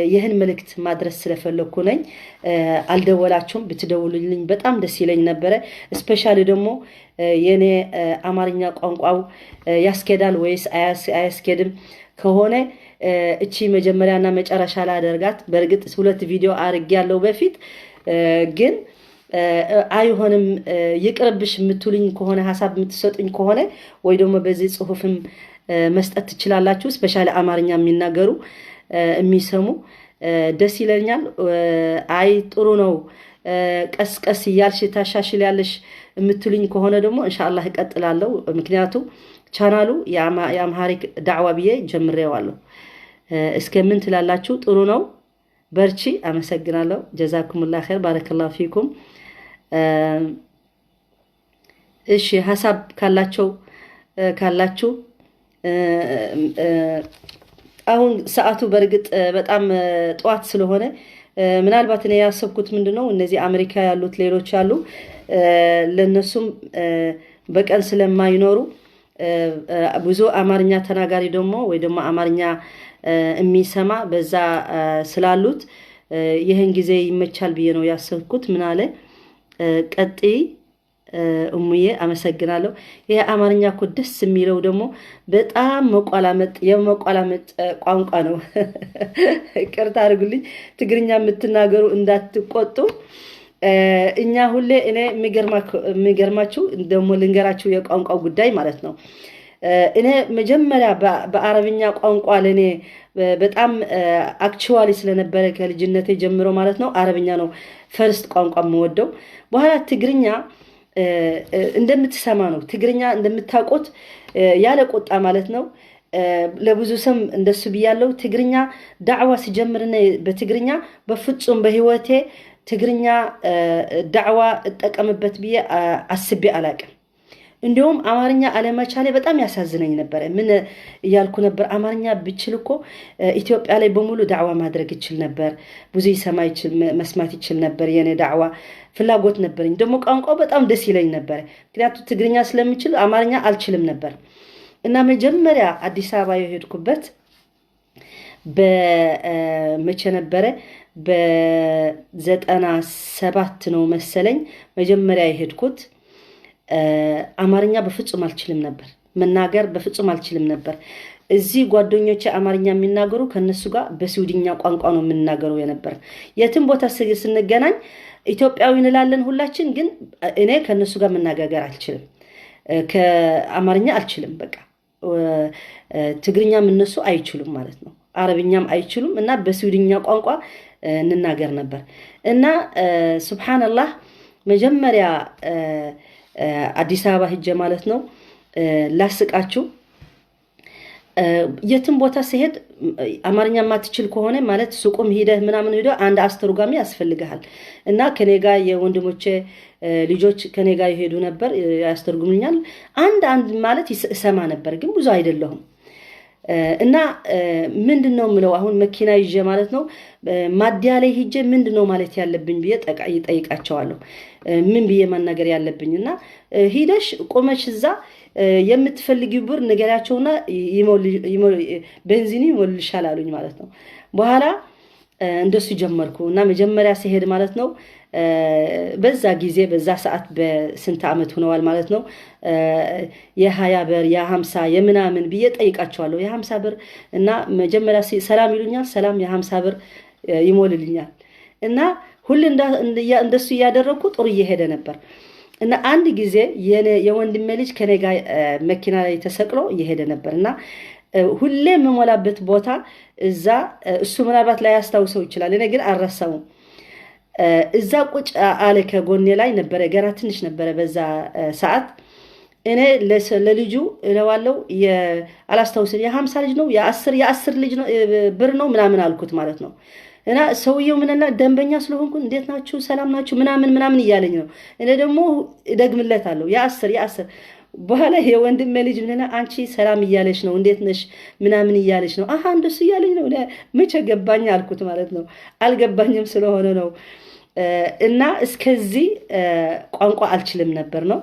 ይህን መልእክት ማድረስ ስለፈለግኩ ነኝ። አልደወላችሁም። ብትደውሉልኝ በጣም ደስ ይለኝ ነበረ። Especially ደግሞ የኔ አማርኛ ቋንቋው ያስኬዳል ወይስ አያስኬድም ከሆነ እቺ መጀመሪያና መጨረሻ ላደርጋት። በእርግጥ ሁለት ቪዲዮ አርጌያለሁ በፊት፣ ግን አይሆንም ይቅርብሽ የምትሉኝ ከሆነ፣ ሀሳብ የምትሰጡኝ ከሆነ ወይ ደግሞ በዚህ ጽሁፍም መስጠት ትችላላችሁ። Especially አማርኛ የሚናገሩ የሚሰሙ ደስ ይለኛል። አይ ጥሩ ነው፣ ቀስ ቀስ እያልሽ ታሻሽያለሽ የምትሉኝ ከሆነ ደግሞ እንሻአላህ እቀጥላለሁ። ምክንያቱም ቻናሉ የ Amharic ዳዕዋ ብዬ ጀምሬዋለሁ። እስከ ምን ትላላችሁ? ጥሩ ነው፣ በርቺ። አመሰግናለሁ። ጀዛኩሙላህ ኸይር፣ ባረከላሁ ፊኩም። እሺ ሀሳብ ካላችሁ አሁን ሰዓቱ በእርግጥ በጣም ጠዋት ስለሆነ ምናልባት እኔ ያሰብኩት ምንድን ነው፣ እነዚህ አሜሪካ ያሉት ሌሎች አሉ፣ ለእነሱም በቀን ስለማይኖሩ ብዙ አማርኛ ተናጋሪ ደግሞ ወይ ደግሞ አማርኛ የሚሰማ በዛ ስላሉት ይህን ጊዜ ይመቻል ብዬ ነው ያሰብኩት። ምን አለ ቀጥይ። እሙዬ አመሰግናለሁ። ይሄ አማርኛ እኮ ደስ የሚለው ደግሞ በጣም መቆላመጥ የመቆላመጥ ቋንቋ ነው። ይቅርታ አድርጉልኝ፣ ትግርኛ የምትናገሩ እንዳትቆጡ። እኛ ሁሌ እኔ የሚገርማችሁ ደግሞ ልንገራችሁ የቋንቋ ጉዳይ ማለት ነው። እኔ መጀመሪያ በአረብኛ ቋንቋ ለእኔ በጣም actually ስለነበረ ከልጅነቴ ጀምሮ ማለት ነው አረብኛ ነው first ቋንቋ የምወደው። በኋላ ትግርኛ እንደምትሰማ ነው። ትግርኛ እንደምታውቁት ያለ ቁጣ ማለት ነው። ለብዙ ሰም እንደሱ ብያለው። ትግርኛ ዳዕዋ ሲጀምር በትግርኛ በፍጹም በህይወቴ ትግርኛ ዳዕዋ እጠቀምበት ብዬ አስቤ አላቅም። እንዲሁም አማርኛ አለመቻሌ በጣም ያሳዝነኝ ነበረ። ምን እያልኩ ነበር? አማርኛ ብችል እኮ ኢትዮጵያ ላይ በሙሉ ዳዕዋ ማድረግ ይችል ነበር። ብዙ ይሰማ መስማት ይችል ነበር። የኔ ዳዕዋ ፍላጎት ነበረኝ። ደግሞ ቋንቋው በጣም ደስ ይለኝ ነበረ። ምክንያቱ ትግርኛ ስለምችል አማርኛ አልችልም ነበር። እና መጀመሪያ አዲስ አበባ የሄድኩበት በመቼ ነበረ? በ97 ነው መሰለኝ መጀመሪያ የሄድኩት። አማርኛ በፍጹም አልችልም ነበር። መናገር በፍጹም አልችልም ነበር። እዚህ ጓደኞቼ አማርኛ የሚናገሩ ከነሱ ጋር በስዊድኛ ቋንቋ ነው የምናገረው የነበር። የትም ቦታ ስንገናኝ ኢትዮጵያዊ እንላለን ሁላችን፣ ግን እኔ ከነሱ ጋር መነጋገር አልችልም። ከአማርኛ አልችልም። በቃ ትግርኛም እነሱ አይችሉም ማለት ነው። አረብኛም አይችሉም እና በስዊድኛ ቋንቋ እንናገር ነበር። እና ሱብሓነላህ መጀመሪያ አዲስ አበባ ሂጄ ማለት ነው ላስቃችሁ፣ የትም ቦታ ሲሄድ አማርኛ የማትችል ከሆነ ማለት ሱቁም ሂደህ ምናምን ሂደህ አንድ አስተርጓሚ ያስፈልግሃል። እና ከኔ ጋር የወንድሞቼ ልጆች ከኔ ጋር ይሄዱ ነበር፣ ያስተርጉሙኛል። አንድ አንድ ማለት እሰማ ነበር፣ ግን ብዙ አይደለሁም። እና ምንድን ነው የምለው አሁን መኪና ይዤ ማለት ነው ማዲያ ላይ ሂጄ ምንድን ነው ማለት ያለብኝ ብዬ እጠይቃቸዋለሁ። ምን ብዬ መናገር ያለብኝ? እና ሂደሽ ቆመሽ እዛ የምትፈልጊው ብር ንገሪያቸውና ቤንዚኑ ይሞልልሻል አሉኝ ማለት ነው። በኋላ እንደሱ ጀመርኩ እና መጀመሪያ ሲሄድ ማለት ነው በዛ ጊዜ በዛ ሰዓት በስንት ዓመት ሆነዋል ማለት ነው የ20 ብር የ50 የምናምን ብዬ ጠይቃቸዋለሁ። የ50 ብር እና መጀመሪያ ሰላም ይሉኛል። ሰላም የ50 ብር ይሞልልኛል። እና ሁሌ እንደሱ እያደረግኩ ጥሩ እየሄደ ነበር። እና አንድ ጊዜ የወንድሜ ልጅ ከኔ ጋር መኪና ላይ ተሰቅሎ እየሄደ ነበር። እና ሁሌ የምሞላበት ቦታ እዛ እሱ ምናልባት ላይ ያስታውሰው ይችላል፣ እኔ ግን አልረሳውም። እዛ ቁጭ አለ ከጎኔ ላይ ነበረ፣ ገና ትንሽ ነበረ በዛ ሰዓት። እኔ ለልጁ እለዋለሁ አላስታውስም፣ የ50 ልጅ ነው የ10 ልጅ ነው ብር ነው ምናምን አልኩት ማለት ነው። እና ሰውየው ምንና ደንበኛ ስለሆንኩ እንዴት ናችሁ ሰላም ናችሁ ምናምን ምናምን እያለኝ ነው። እኔ ደግሞ እደግምለታለሁ የ10 የ10። በኋላ የወንድሜ ልጅ ምንና አንቺ ሰላም እያለች ነው እንዴት ነሽ ምናምን እያለች ነው። አሃ እንደሱ እያለኝ ነው፣ መቼ ገባኝ አልኩት ማለት ነው። አልገባኝም ስለሆነ ነው። እና እስከዚህ ቋንቋ አልችልም ነበር ነው።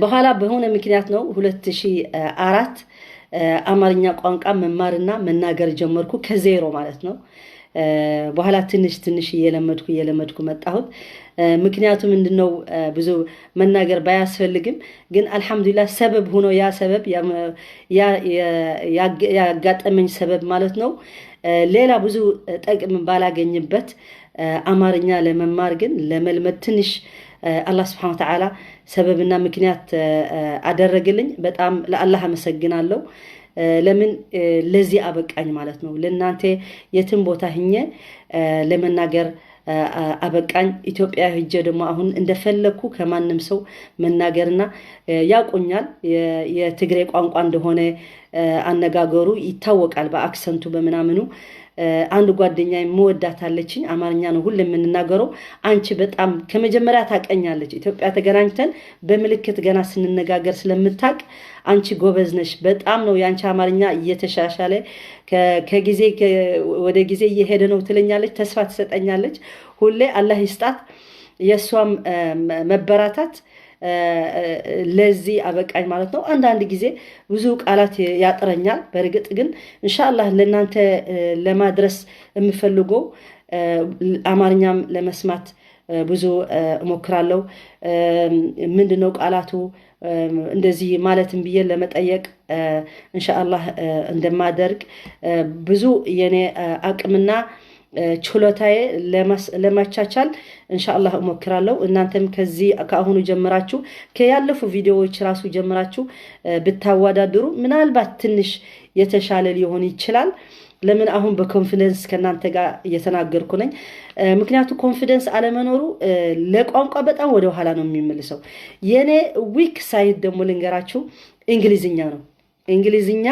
በኋላ በሆነ ምክንያት ነው 2004 አማርኛ ቋንቋ መማርና መናገር ጀመርኩ ከዜሮ ማለት ነው። በኋላ ትንሽ ትንሽ እየለመድኩ እየለመድኩ መጣሁት። ምክንያቱ ምንድነው? ብዙ መናገር ባያስፈልግም ግን አልሐምዱሊላህ ሰበብ ሆኖ ያ ሰበብ ያጋጠመኝ ሰበብ ማለት ነው። ሌላ ብዙ ጥቅም ባላገኝበት አማርኛ ለመማር ግን ለመልመድ ትንሽ አላህ ስብሐነ ወተዓላ ሰበብና ምክንያት አደረግልኝ። በጣም ለአላህ አመሰግናለሁ። ለምን ለዚህ አበቃኝ ማለት ነው። ለእናንተ የትም ቦታ ሂኜ ለመናገር አበቃኝ። ኢትዮጵያ ሂጄ ደግሞ አሁን እንደፈለኩ ከማንም ሰው መናገርና ያውቁኛል። የትግሬ ቋንቋ እንደሆነ አነጋገሩ ይታወቃል በአክሰንቱ በምናምኑ። አንድ ጓደኛ የምወዳት አለችኝ፣ አማርኛ ነው ሁሌ የምንናገረው። አንቺ በጣም ከመጀመሪያ ታቀኛለች። ኢትዮጵያ ተገናኝተን በምልክት ገና ስንነጋገር ስለምታቅ አንቺ ጎበዝ ነሽ፣ በጣም ነው ያንቺ አማርኛ እየተሻሻለ ከጊዜ ወደ ጊዜ እየሄደ ነው ትለኛለች፣ ተስፋ ትሰጠኛለች። ሁሌ አላህ ይስጣት። የእሷም መበራታት ለዚህ አበቃኝ ማለት ነው። አንዳንድ ጊዜ ብዙ ቃላት ያጥረኛል። በእርግጥ ግን ኢንሻአላህ ለእናንተ ለማድረስ የምፈልገው አማርኛም ለመስማት ብዙ እሞክራለሁ። ምንድነው ቃላቱ እንደዚህ ማለትም ብዬ ለመጠየቅ እንሻአላህ እንደማደርግ ብዙ የኔ አቅምና ችሎታዬ ለማቻቻል እንሻአላህ እሞክራለሁ። እናንተም ከዚህ ከአሁኑ ጀምራችሁ፣ ከያለፉ ቪዲዮዎች ራሱ ጀምራችሁ ብታወዳድሩ ምናልባት ትንሽ የተሻለ ሊሆን ይችላል። ለምን አሁን በ confidence ከእናንተ ጋር እየተናገርኩ ነኝ። ምክንያቱ confidence አለመኖሩ ለቋንቋ በጣም ወደ ኋላ ነው የሚመልሰው። የኔ weak side ደግሞ ልንገራችሁ፣ እንግሊዝኛ ነው። እንግሊዝኛ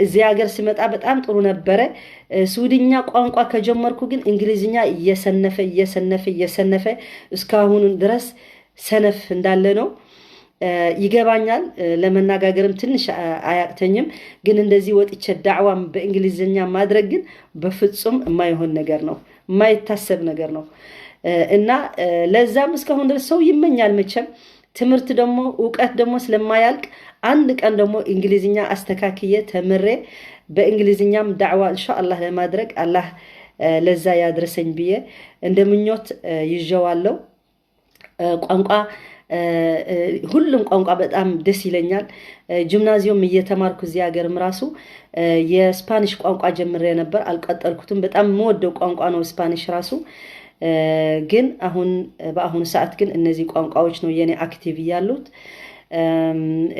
እዚህ ሀገር ስመጣ በጣም ጥሩ ነበረ። ስዊድኛ ቋንቋ ከጀመርኩ ግን እንግሊዝኛ እየሰነፈ እየሰነፈ እየሰነፈ እስካሁን ድረስ ሰነፍ እንዳለ ነው። ይገባኛል፣ ለመነጋገርም ትንሽ አያቅተኝም። ግን እንደዚህ ወጥቼ ዳዕዋም በእንግሊዝኛ ማድረግ ግን በፍጹም የማይሆን ነገር ነው፣ የማይታሰብ ነገር ነው። እና ለዛም እስካሁን ድረስ ሰው ይመኛል መቼም፣ ትምህርት ደግሞ እውቀት ደግሞ ስለማያልቅ አንድ ቀን ደግሞ እንግሊዝኛ አስተካክዬ ተምሬ በእንግሊዝኛም ዳዕዋ እንሻአላህ ለማድረግ አላህ ለዛ ያድረሰኝ ብዬ እንደ ምኞት ይዤዋለሁ። ቋንቋ፣ ሁሉም ቋንቋ በጣም ደስ ይለኛል። ጂምናዚየም እየተማርኩ እዚህ ሀገርም ራሱ የ Spanish ቋንቋ ጀምሬ ነበር፣ አልቀጠልኩትም። በጣም የምወደው ቋንቋ ነው Spanish ራሱ። ግን አሁን በአሁኑ ሰዓት ግን እነዚህ ቋንቋዎች ነው የኔ active ያሉት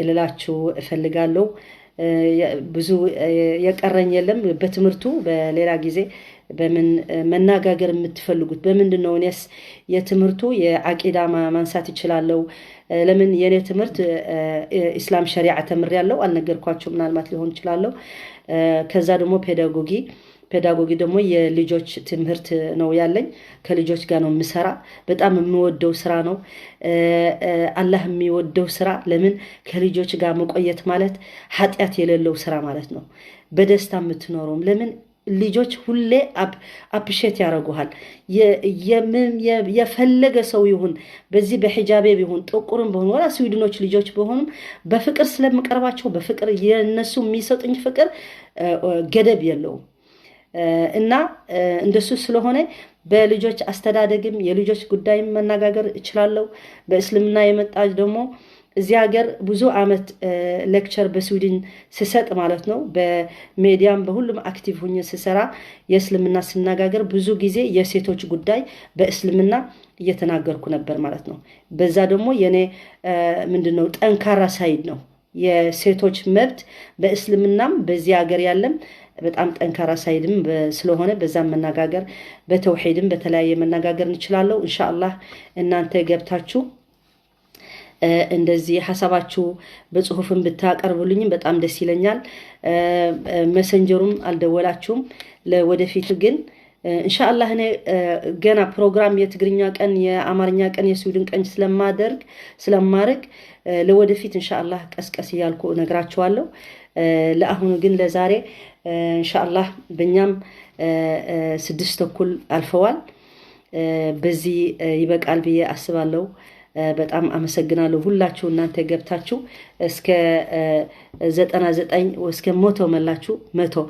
እልላችሁ እፈልጋለሁ። ብዙ የቀረኝ የለም በትምህርቱ። በሌላ ጊዜ በምን መነጋገር የምትፈልጉት በምንድን ነው? እኔስ የትምህርቱ የአቂዳ ማንሳት እችላለሁ። ለምን የእኔ ትምህርት ኢስላም ሸሪዓ ተምሬያለሁ፣ አልነገርኳቸው ምናልባት ሊሆን ይችላለሁ። ከዛ ደግሞ pedagogi ደግሞ የልጆች ትምህርት ነው ያለኝ። ከልጆች ጋር ነው የምሰራ። በጣም የምወደው ስራ ነው። አላህ የሚወደው ስራ። ለምን ከልጆች ጋር መቆየት ማለት ኃጢአት የሌለው ስራ ማለት ነው። በደስታ የምትኖረውም ለምን ልጆች ሁሌ appreciate ያደርጉሃል። የፈለገ ሰው ይሁን፣ በዚህ በሒጃቤ ቢሆን፣ ጥቁርም በሆኑ፣ ወላ ስዊድኖች ልጆች በሆኑም በፍቅር ስለምቀርባቸው በፍቅር የነሱ የሚሰጡኝ ፍቅር ገደብ የለውም። እና እንደሱ ስለሆነ በልጆች አስተዳደግም የልጆች ጉዳይም መነጋገር እችላለሁ። በእስልምና የመጣ ደግሞ እዚህ ሀገር ብዙ አመት lecture በስዊድን ስሰጥ ማለት ነው፣ በሜዲያም በሁሉም active ሁኜ ስሰራ የእስልምና ስነጋገር ብዙ ጊዜ የሴቶች ጉዳይ በእስልምና እየተናገርኩ ነበር ማለት ነው። በዛ ደግሞ የኔ ምንድነው ጠንካራ side ነው። የሴቶች መብት በእስልምናም በዚህ ሀገር ያለም በጣም ጠንካራ side ም ስለሆነ በዛም መነጋገር፣ በተውሂድም በተለያየ መነጋገር እንችላለሁ። ኢንሻአላህ እናንተ ገብታችሁ እንደዚህ ሀሳባችሁ በጽሁፍም ብታቀርቡልኝም በጣም ደስ ይለኛል። Messenger ኡም አልደወላችሁም። ለወደፊቱ ግን እንሻአላህ እኔ ገና ፕሮግራም የትግርኛ ቀን፣ የአማርኛ ቀን፣ የስዊድን ቀን ስለማድረግ ለወደፊት እንሻአላህ ቀስቀስ እያልኩ እነግራችኋለሁ። ለአሁኑ ግን ለዛሬ እንሻአላህ በእኛም 6:30 አልፈዋል። በዚህ ይበቃል ብዬ አስባለሁ። በጣም አመሰግናለሁ። ሁላችሁ እናንተ ገብታችሁ እስከ 99 እስከ 100 መላችሁ፣ 100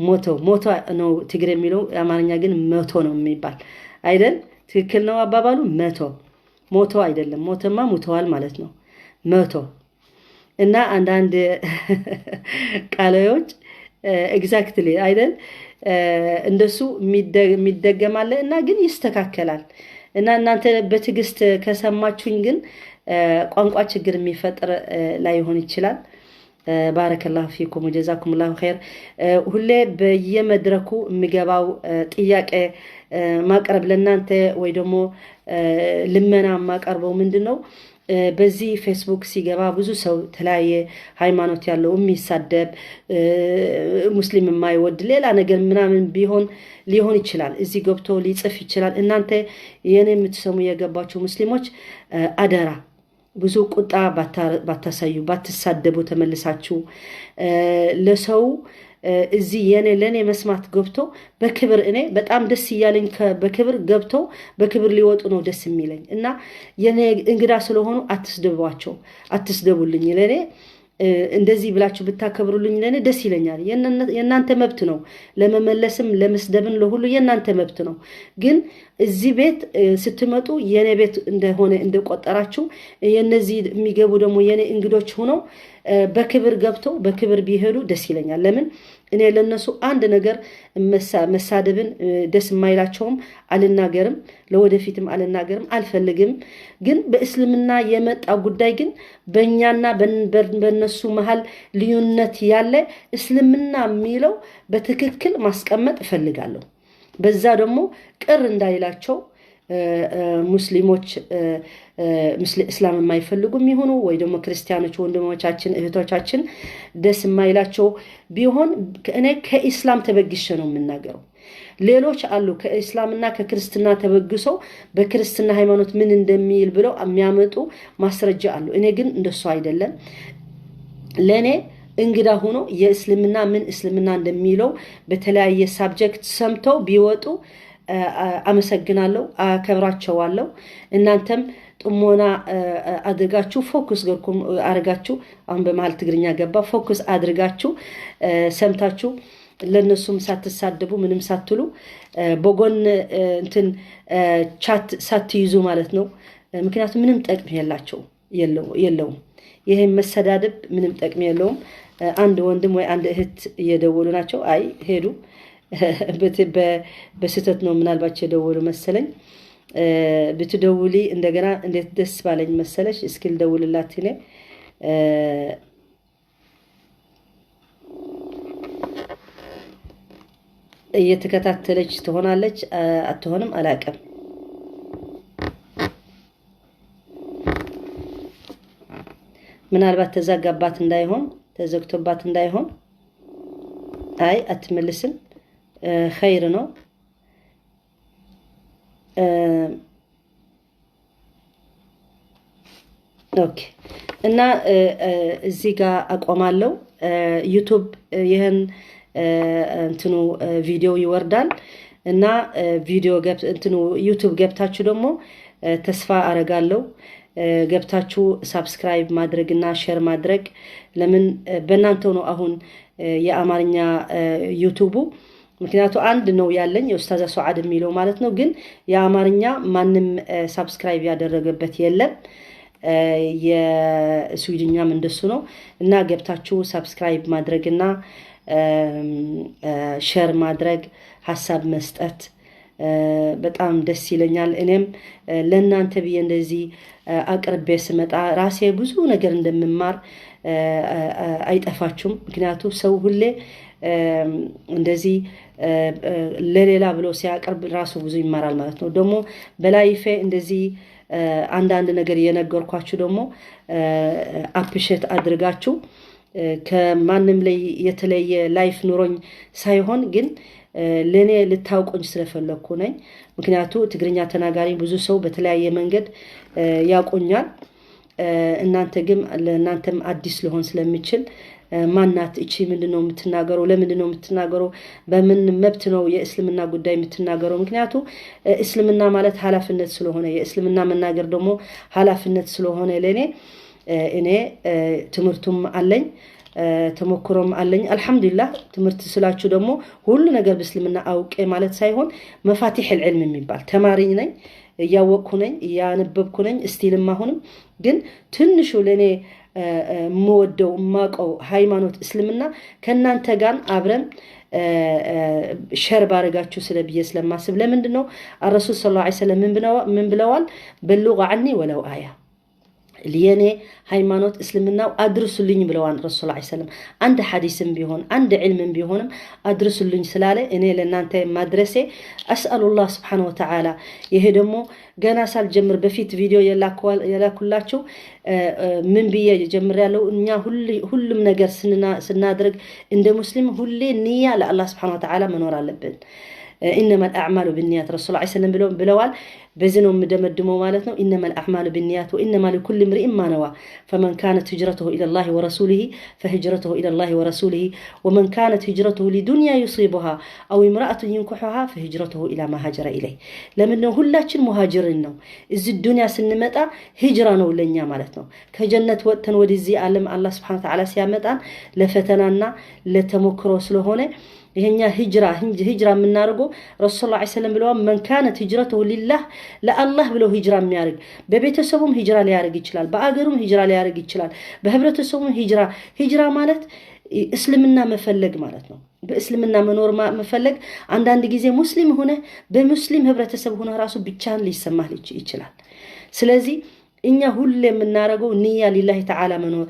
100 100 ነው ትግሬ የሚለው፣ አማርኛ ግን 100 ነው የሚባል አይደል? ትክክል ነው አባባሉ። 100 ሞቶ አይደለም። ሞተማ ሙተዋል ማለት ነው። 100 እና አንዳንድ ቃላዮች exactly አይደል? እንደሱ የሚደገም አለ እና ግን ይስተካከላል። እና እናንተ በትዕግስት ከሰማችሁኝ ግን ቋንቋ ችግር የሚፈጥር ላይሆን ይችላል። بارك الله فيكم وجزاكم الله خير። ሁሌ በየመድረኩ የሚገባው ጥያቄ ማቅረብ ለእናንተ ወይ ደግሞ ልመና የማቀርበው ምንድን ነው? በዚህ ፌስቡክ ሲገባ ብዙ ሰው ተለያየ ሃይማኖት ያለው የሚሳደብ፣ ሙስሊም የማይወድ፣ ሌላ ነገር ምናምን ቢሆን ሊሆን ይችላል። እዚህ ገብቶ ሊጽፍ ይችላል። እናንተ የኔ የምትሰሙ የገባችሁ ሙስሊሞች አደራ ብዙ ቁጣ ባታሳዩ፣ ባትሳደቡ፣ ተመልሳችሁ ለሰው እዚህ የኔ ለእኔ መስማት ገብቶ በክብር፣ እኔ በጣም ደስ እያለኝ በክብር ገብተው በክብር ሊወጡ ነው ደስ የሚለኝ። እና የኔ እንግዳ ስለሆኑ አትስደቧቸው፣ አትስደቡልኝ። ለእኔ እንደዚህ ብላችሁ ብታከብሩልኝ ለእኔ ደስ ይለኛል። የእናንተ መብት ነው፣ ለመመለስም ለመስደብን ለሁሉ የእናንተ መብት ነው። ግን እዚህ ቤት ስትመጡ የኔ ቤት እንደሆነ እንደቆጠራችሁ የነዚህ የሚገቡ ደግሞ የኔ እንግዶች ሆነው በክብር ገብተው በክብር ቢሄዱ ደስ ይለኛል። ለምን እኔ ለነሱ አንድ ነገር መሳደብን ደስ የማይላቸውም አልናገርም፣ ለወደፊትም አልናገርም፣ አልፈልግም። ግን በእስልምና የመጣ ጉዳይ ግን በእኛና በነሱ መሀል ልዩነት ያለ እስልምና የሚለው በትክክል ማስቀመጥ እፈልጋለሁ። በዛ ደግሞ ቅር እንዳይላቸው ሙስሊሞች እስላም የማይፈልጉ የሚሆኑ ወይ ደግሞ ክርስቲያኖች ወንድሞቻችን እህቶቻችን ደስ የማይላቸው ቢሆን እኔ ከኢስላም ተበግሼ ነው የምናገረው። ሌሎች አሉ ከኢስላምና ከክርስትና ተበግሰው በክርስትና ሃይማኖት ምን እንደሚል ብለው የሚያመጡ ማስረጃ አሉ። እኔ ግን እንደሱ አይደለም። ለእኔ እንግዳ ሆኖ የእስልምና ምን እስልምና እንደሚለው በተለያየ subject ሰምተው ቢወጡ አመሰግናለሁ፣ አከብራቸዋለሁ። እናንተም ጥሞና አድርጋችሁ focus ገርኩም አድርጋችሁ፣ አሁን በመሀል ትግርኛ ገባ፣ focus አድርጋችሁ ሰምታችሁ ለእነሱም ሳትሳደቡ ምንም ሳትሉ በጎን እንትን chat ሳትይዙ ማለት ነው። ምክንያቱም ምንም ጠቅም የላቸው የለውም። ይሄ መሰዳደብ ምንም ጠቅም የለውም። አንድ ወንድም ወይ አንድ እህት እየደወሉ ናቸው። አይ ሄዱ። በስህተት ነው ምናልባት የደወሉ መሰለኝ። ብትደውሊ እንደገና እንዴት ደስ ባለኝ መሰለሽ። እስኪ ልደውልላት እኔ። እየተከታተለች ትሆናለች አትሆንም አላውቅም። ምናልባት ተዘጋባት እንዳይሆን፣ ተዘግቶባት እንዳይሆን። አይ አትመልስም። ኸይር ነው። Okay፣ እና እዚህ ጋር አቆማለሁ። YouTube ይህን እንትኑ ቪዲዮ ይወርዳል እና ቪዲዮ እንትኑ YouTube ገብታችሁ ደግሞ ተስፋ አረጋለሁ ገብታችሁ subscribe ማድረግ እና share ማድረግ። ለምን በእናንተው ነው አሁን የአማርኛ YouTube ኡ፣ ምክንያቱ አንድ ነው ያለኝ የኡስታዛ ሱዓድ የሚለው ማለት ነው። ግን የአማርኛ ማንም subscribe ያደረገበት የለም። የስዊድኛም እንደሱ ነው እና ገብታችሁ subscribe ማድረግና share ማድረግ፣ ሀሳብ መስጠት በጣም ደስ ይለኛል። እኔም ለእናንተ ብዬ እንደዚህ አቅርቤ ስመጣ ራሴ ብዙ ነገር እንደምማር አይጠፋችሁም። ምክንያቱ ሰው ሁሌ እንደዚህ ለሌላ ብሎ ሲያቀርብ ራሱ ብዙ ይማራል ማለት ነው። ደግሞ በ life ኤ እንደዚህ አንዳንድ ነገር የነገርኳችሁ ደግሞ appreciate አድርጋችሁ ከማንም ላይ የተለየ life ኑሮኝ ሳይሆን ግን ለእኔ ልታውቁኝ ስለፈለግኩ ነኝ። ምክንያቱ ትግርኛ ተናጋሪ ብዙ ሰው በተለያየ መንገድ ያውቁኛል። እናንተ ግን ለእናንተም አዲስ ሊሆን ስለሚችል ማናት እቺ? ምንድን ነው የምትናገረው? ለምንድን ነው የምትናገረው? በምን መብት ነው የእስልምና ጉዳይ የምትናገረው? ምክንያቱ እስልምና ማለት ኃላፊነት ስለሆነ፣ የእስልምና መናገር ደግሞ ኃላፊነት ስለሆነ ለእኔ እኔ ትምህርቱም አለኝ፣ ተሞክሮም አለኝ። አልሐምዱሊላህ። ትምህርት ስላችሁ ደግሞ ሁሉ ነገር በእስልምና አውቄ ማለት ሳይሆን مفاتيح العلم የሚባል ተማሪ ነኝ፣ እያወቅኩ ነኝ፣ እያነበብኩ ነኝ። Still ም አሁንም ግን ትንሹ ለእኔ የምወደው የማውቀው ሃይማኖት እስልምና ከእናንተ ጋር አብረን share ባረጋችሁ ስለ ብዬ ስለማስብ። ለምንድን ነው الرسول صلى الله عليه وسلم ምን ብለዋል? بلغوا عني ولو آية፣ የኔ ሃይማኖት እስልምናው አድርሱልኝ ብለዋል ረሱል ዐለይሂ ሰላም። አንድ ሐዲስም ቢሆን አንድ ዕልምም ቢሆንም አድርሱልኝ ስላለ እኔ ለእናንተ ማድረሴ أسأل الله سبحانه وتعالى። ይሄ ደግሞ ገና ሳልጀምር በፊት ቪዲዮ የላኩላችሁ ምን ብዬ ጀምሬያለሁ? እኛ ሁሉም ነገር ስናደርግ እንደ ሙስሊም ሁሌ ንያ ለአላህ سبحانه وتعالى መኖር አለብን። إنما الأعمال بالنيات ረሱል ዐለይሂ ሰላም ብለዋል። በዚህ ነው የምደመድመው ማለት ነው። إنما الأعمال بالنيات وإنما لكل امرئ ما نوى فمن كانت هجرته إلى الله ورسوله فهجرته إلى الله ورسوله ومن كانت هجرته لدنيا يصيبها أو امرأة ينكحها فهجرته إلى ما هاجر إليه። ለምን ነው? ሁላችን ሙሃጅርን ነው። እዚህ ዱንያ ስንመጣ ሂጅራ ነው ለኛ ማለት ነው። ከጀነት ወጥተን ወደዚህ ዓለም አላህ سبحانه وتعالى ሲያመጣን ለፈተናና ለተሞክሮ ስለሆነ ይሄኛ ሂጅራ የምናደርገው ረሱል ስ ሰለም ብለዋል፣ من كانت هجرته لله፣ ለአላህ ብለው ሂጅራ የሚያደርግ በቤተሰቡም ሂጅራ ሊያደርግ ይችላል፣ በአገሩም ሂጅራ ሊያደርግ ይችላል፣ በህብረተሰቡም ሂጅራ። ሂጅራ ማለት እስልምና መፈለግ ማለት ነው። በእስልምና መኖር መፈለግ። አንዳንድ ጊዜ ሙስሊም ሆነ በሙስሊም ህብረተሰብ ሆነ ራሱ ብቻህን ሊሰማህ ይችላል። ስለዚህ እኛ ሁሌ የምናደርገው ንያ لله تعالى መኖር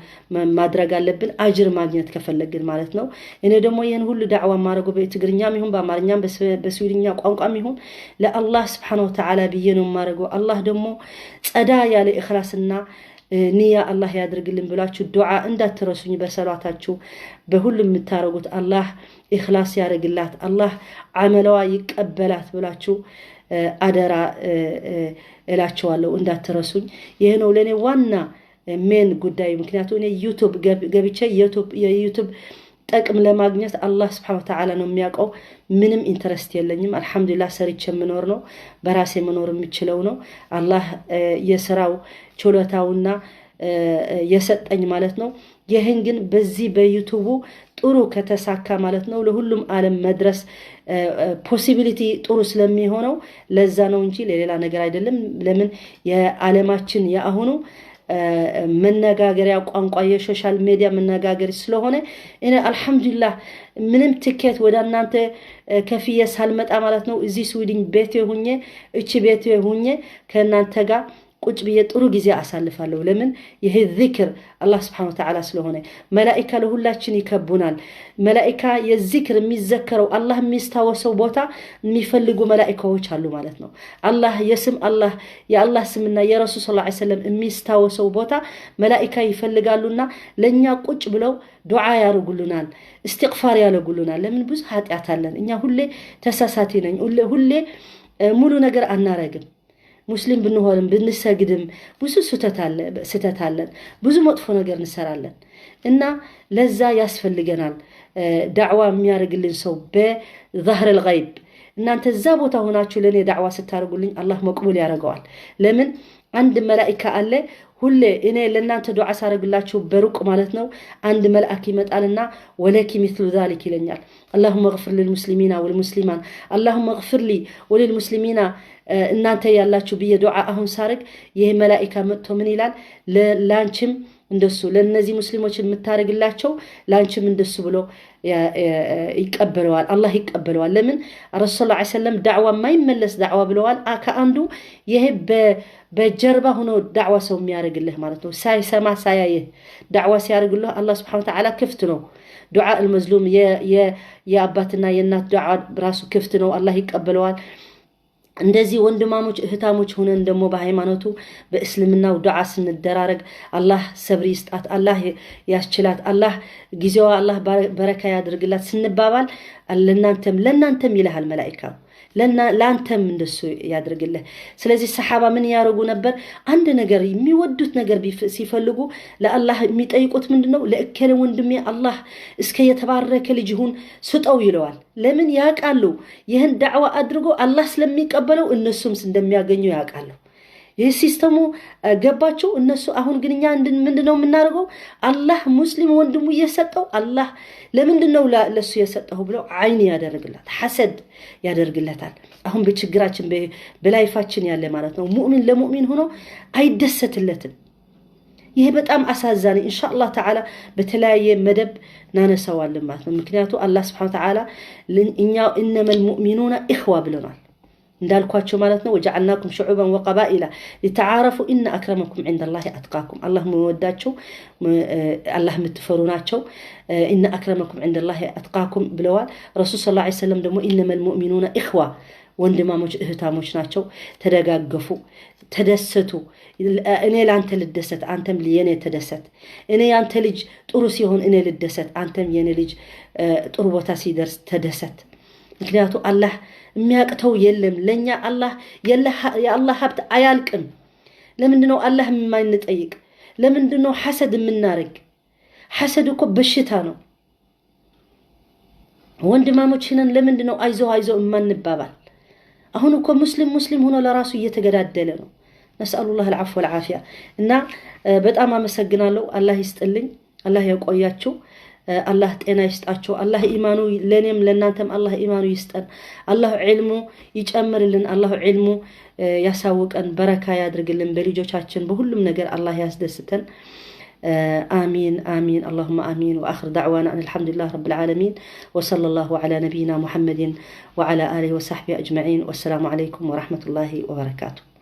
ማድረግ አለብን፣ አጅር ማግኘት ከፈለግን ማለት ነው። እኔ ደግሞ ይህን ሁሉ ዳዕዋ የማደርገው በትግርኛም ይሁን በአማርኛም በስዊድኛ ቋንቋም ይሁን ለአላህ سبحانه وتعالى ብዬ ነው የማደርገው። አላህ ደግሞ ጸዳ ያለ ኢኽላስና ንያ አላህ ያድርግልን ብላችሁ ዱዓ እንዳትረሱኝ በሰላታችሁ፣ በሁሉም የምታደርጉት። አላህ ኢኽላስ ያደርግላት፣ አላህ አመለዋ ይቀበላት ብላችሁ አደራ እላቸዋለሁ፣ እንዳትረሱኝ። ይህ ነው ለእኔ ዋና main ጉዳይ። ምክንያቱ እኔ YouTube ገብቼ የ YouTube ጥቅም ለማግኘት አላህ سبحانه وتعالى ነው የሚያውቀው። ምንም interest የለኝም። አልሐምዱሊላህ ሰርቼ የምኖር ነው፣ በራሴ መኖር የምችለው ነው። አላህ የስራው ችሎታውና የሰጠኝ ማለት ነው። ይህን ግን በዚህ በ YouTube ኡ ጥሩ ከተሳካ ማለት ነው ለሁሉም ዓለም መድረስ possibility ጥሩ ስለሚሆነው ለዛ ነው እንጂ ለሌላ ነገር አይደለም። ለምን የዓለማችን የአሁኑ መነጋገሪያ ቋንቋ የ social media መነጋገር ስለሆነ እኔ አልሐምዱሊላህ ምንም ትኬት ወደ እናንተ ከፍዬ ሳልመጣ ማለት ነው እዚህ ስዊድን ቤቴ ሁኜ፣ እቺ ቤቴ ሁኜ ከእናንተ ጋር ቁጭ ብዬ ጥሩ ጊዜ አሳልፋለሁ። ለምን ይሄ ዚክር አላህ سبحانه وتعالى ስለሆነ መላኢካ ለሁላችን ይከቡናል። መላኢካ የዚክር የሚዘከረው አላህ የሚስታወሰው ቦታ የሚፈልጉ መላኢካዎች አሉ ማለት ነው። አላህ የስም አላህ የአላህ ስምና የረሱል صلى الله عليه وسلم የሚስታወሰው ቦታ መላኢካ ይፈልጋሉና ለእኛ ቁጭ ብለው ዱዓ ያደርጉልናል፣ እስትቅፋር ያደርጉልናል። ለምን ብዙ ኃጢአት አለን እኛ፣ ሁሌ ተሳሳቲ ነኝ፣ ሁሌ ሙሉ ነገር አናረግም። ሙስሊም ብንሆንም ብንሰግድም ብዙ ስህተት አለን፣ ብዙ መጥፎ ነገር እንሰራለን እና ለዛ ያስፈልገናል ዳዕዋ የሚያደርግልን ሰው በ ظهر الغيب። እናንተ እዛ ቦታ ሆናችሁ ለእኔ ዳዕዋ ስታደርጉልኝ አላህ መቅቡል ያደርገዋል። ለምን አንድ መላኢካ አለ፣ ሁሌ እኔ ለእናንተ ዱዓ ሳደርግላችሁ በሩቅ ማለት ነው አንድ መልአክ ይመጣልና ولك مثل ذلك ይለኛል። اللهم اغفر للمسلمين والمسلمات، اللهم اغفر لي وللمسلمين እናንተ ያላችሁ ብዬ ዱዓ አሁን ሳርግ ይህ መላኢካ መጥቶ ምን ይላል? ላንቺም እንደሱ፣ ለእነዚህ ሙስሊሞች የምታደርግላቸው ላንቺም እንደሱ ብሎ ይቀበለዋል። አላህ ይቀበለዋል። ለምን ረሱል ስ ሰለም ዳዕዋ የማይመለስ ዳዕዋ ብለዋል። ከአንዱ ይሄ በጀርባ ሆኖ ዳዕዋ ሰው የሚያደርግልህ ማለት ነው። ሳይሰማ ሳያይህ ዳዕዋ ሲያደርግልህ አላህ سبحانه وتعالى ክፍት ነው። دعاء المظلوم የአባትና የእናት ዱዓ ራሱ ክፍት ነው። አላህ ይቀበለዋል። እንደዚህ ወንድማሞች እህታሞች ሆነን ደግሞ በሃይማኖቱ በእስልምናው ዱዓ ስንደራረግ አላህ ሰብር ይስጣት፣ አላህ ያስችላት፣ አላህ ጊዜዋ አላህ በረካ ያድርግላት ስንባባል ለናንተም ለናንተም ይልሃል መላኢካው፣ ለአንተም እንደሱ ያድርግልህ። ስለዚህ ሰሓባ ምን ያደርጉ ነበር? አንድ ነገር የሚወዱት ነገር ሲፈልጉ ለአላህ የሚጠይቁት ምንድን ነው? ለእከለ ወንድሜ አላህ እስከ የተባረከ ልጅ ይሁን ስጠው ይለዋል። ለምን ያውቃሉ? ይህን ዳዕዋ አድርጎ አላህ ስለሚቀበለው እነሱም እንደሚያገኙ ያውቃሉ። ይህ system ኡ ገባቸው እነሱ። አሁን ግን እኛ ምንድን ነው የምናደርገው? አላህ ሙስሊም ወንድሙ እየሰጠው አላህ ለምንድን ነው ለሱ የሰጠው ብለው አይን ያደርግላታል፣ ሐሰድ ያደርግለታል። አሁን በችግራችን በ life ኣችን ያለ ማለት ነው። ሙእሚን ለሙእሚን ሆኖ አይደሰትለትም። ይሄ በጣም አሳዛኝ። إن شاء الله تعالى በተለያየ መደብ እናነሳዋለን ማለት ነው። ምክንያቱ አላህ سبحانه وتعالى እኛ إنما المؤمنون إخوة ብለናል እንዳልኳቸው ማለት ነው። وجعلناكم شعوبا وقبائل لتعارفوا إن أكرمكم عند الله أتقاكم። አላህ የሚወዳቸው አላህ የምትፈሩ ናቸው። إن أكرمكم عند الله أتقاكم ብለዋል። ረሱል صلى الله عليه وسلم ደግሞ إنما المؤمنون إخوة፣ ወንድማሞች እህታሞች ናቸው። ተደጋገፉ፣ ተደሰቱ። እኔ ለአንተ ልደሰት፣ አንተም የኔ ተደሰት። እኔ የአንተ ልጅ ጥሩ ሲሆን እኔ ልደሰት፣ አንተም የኔ ልጅ ጥሩ ቦታ ሲደርስ ተደሰት። ምክንያቱ አላህ የሚያቅተው የለም። ለእኛ አላህ የአላህ ሀብት አያልቅም። ለምንድን ነው አላህ የማንጠይቅ? ለምንድን ነው ሐሰድ የምናደርግ? ሐሰድ እኮ በሽታ ነው። ወንድማሞችንን ለምንድን ነው አይዞ አይዞ የማንባባል? አሁን እኮ ሙስሊም ሙስሊም ሆኖ ለራሱ እየተገዳደለ ነው። نسأل الله العفو والعافية። እና በጣም አመሰግናለሁ። አላህ ይስጥልኝ፣ አላህ ያቆያችሁ፣ አላህ ጤና ይስጣችሁ። አላህ ኢማኑ ለእኔም ለእናንተም አላህ ኢማኑ ይስጠን። አላህ ዒልሙ ይጨምርልን። አላህ ዒልሙ ያሳውቀን፣ በረካ ያድርግልን። በልጆቻችን በሁሉም ነገር አላህ ያስደስተን። آمين آمين اللهم آمين። وآخر دعوانا أن الحمد لله رب العالمين وصلى الله على نبينا محمد وعلى آله وصحبه أجمعين። والسلام عليكم ورحمة الله وبركاته።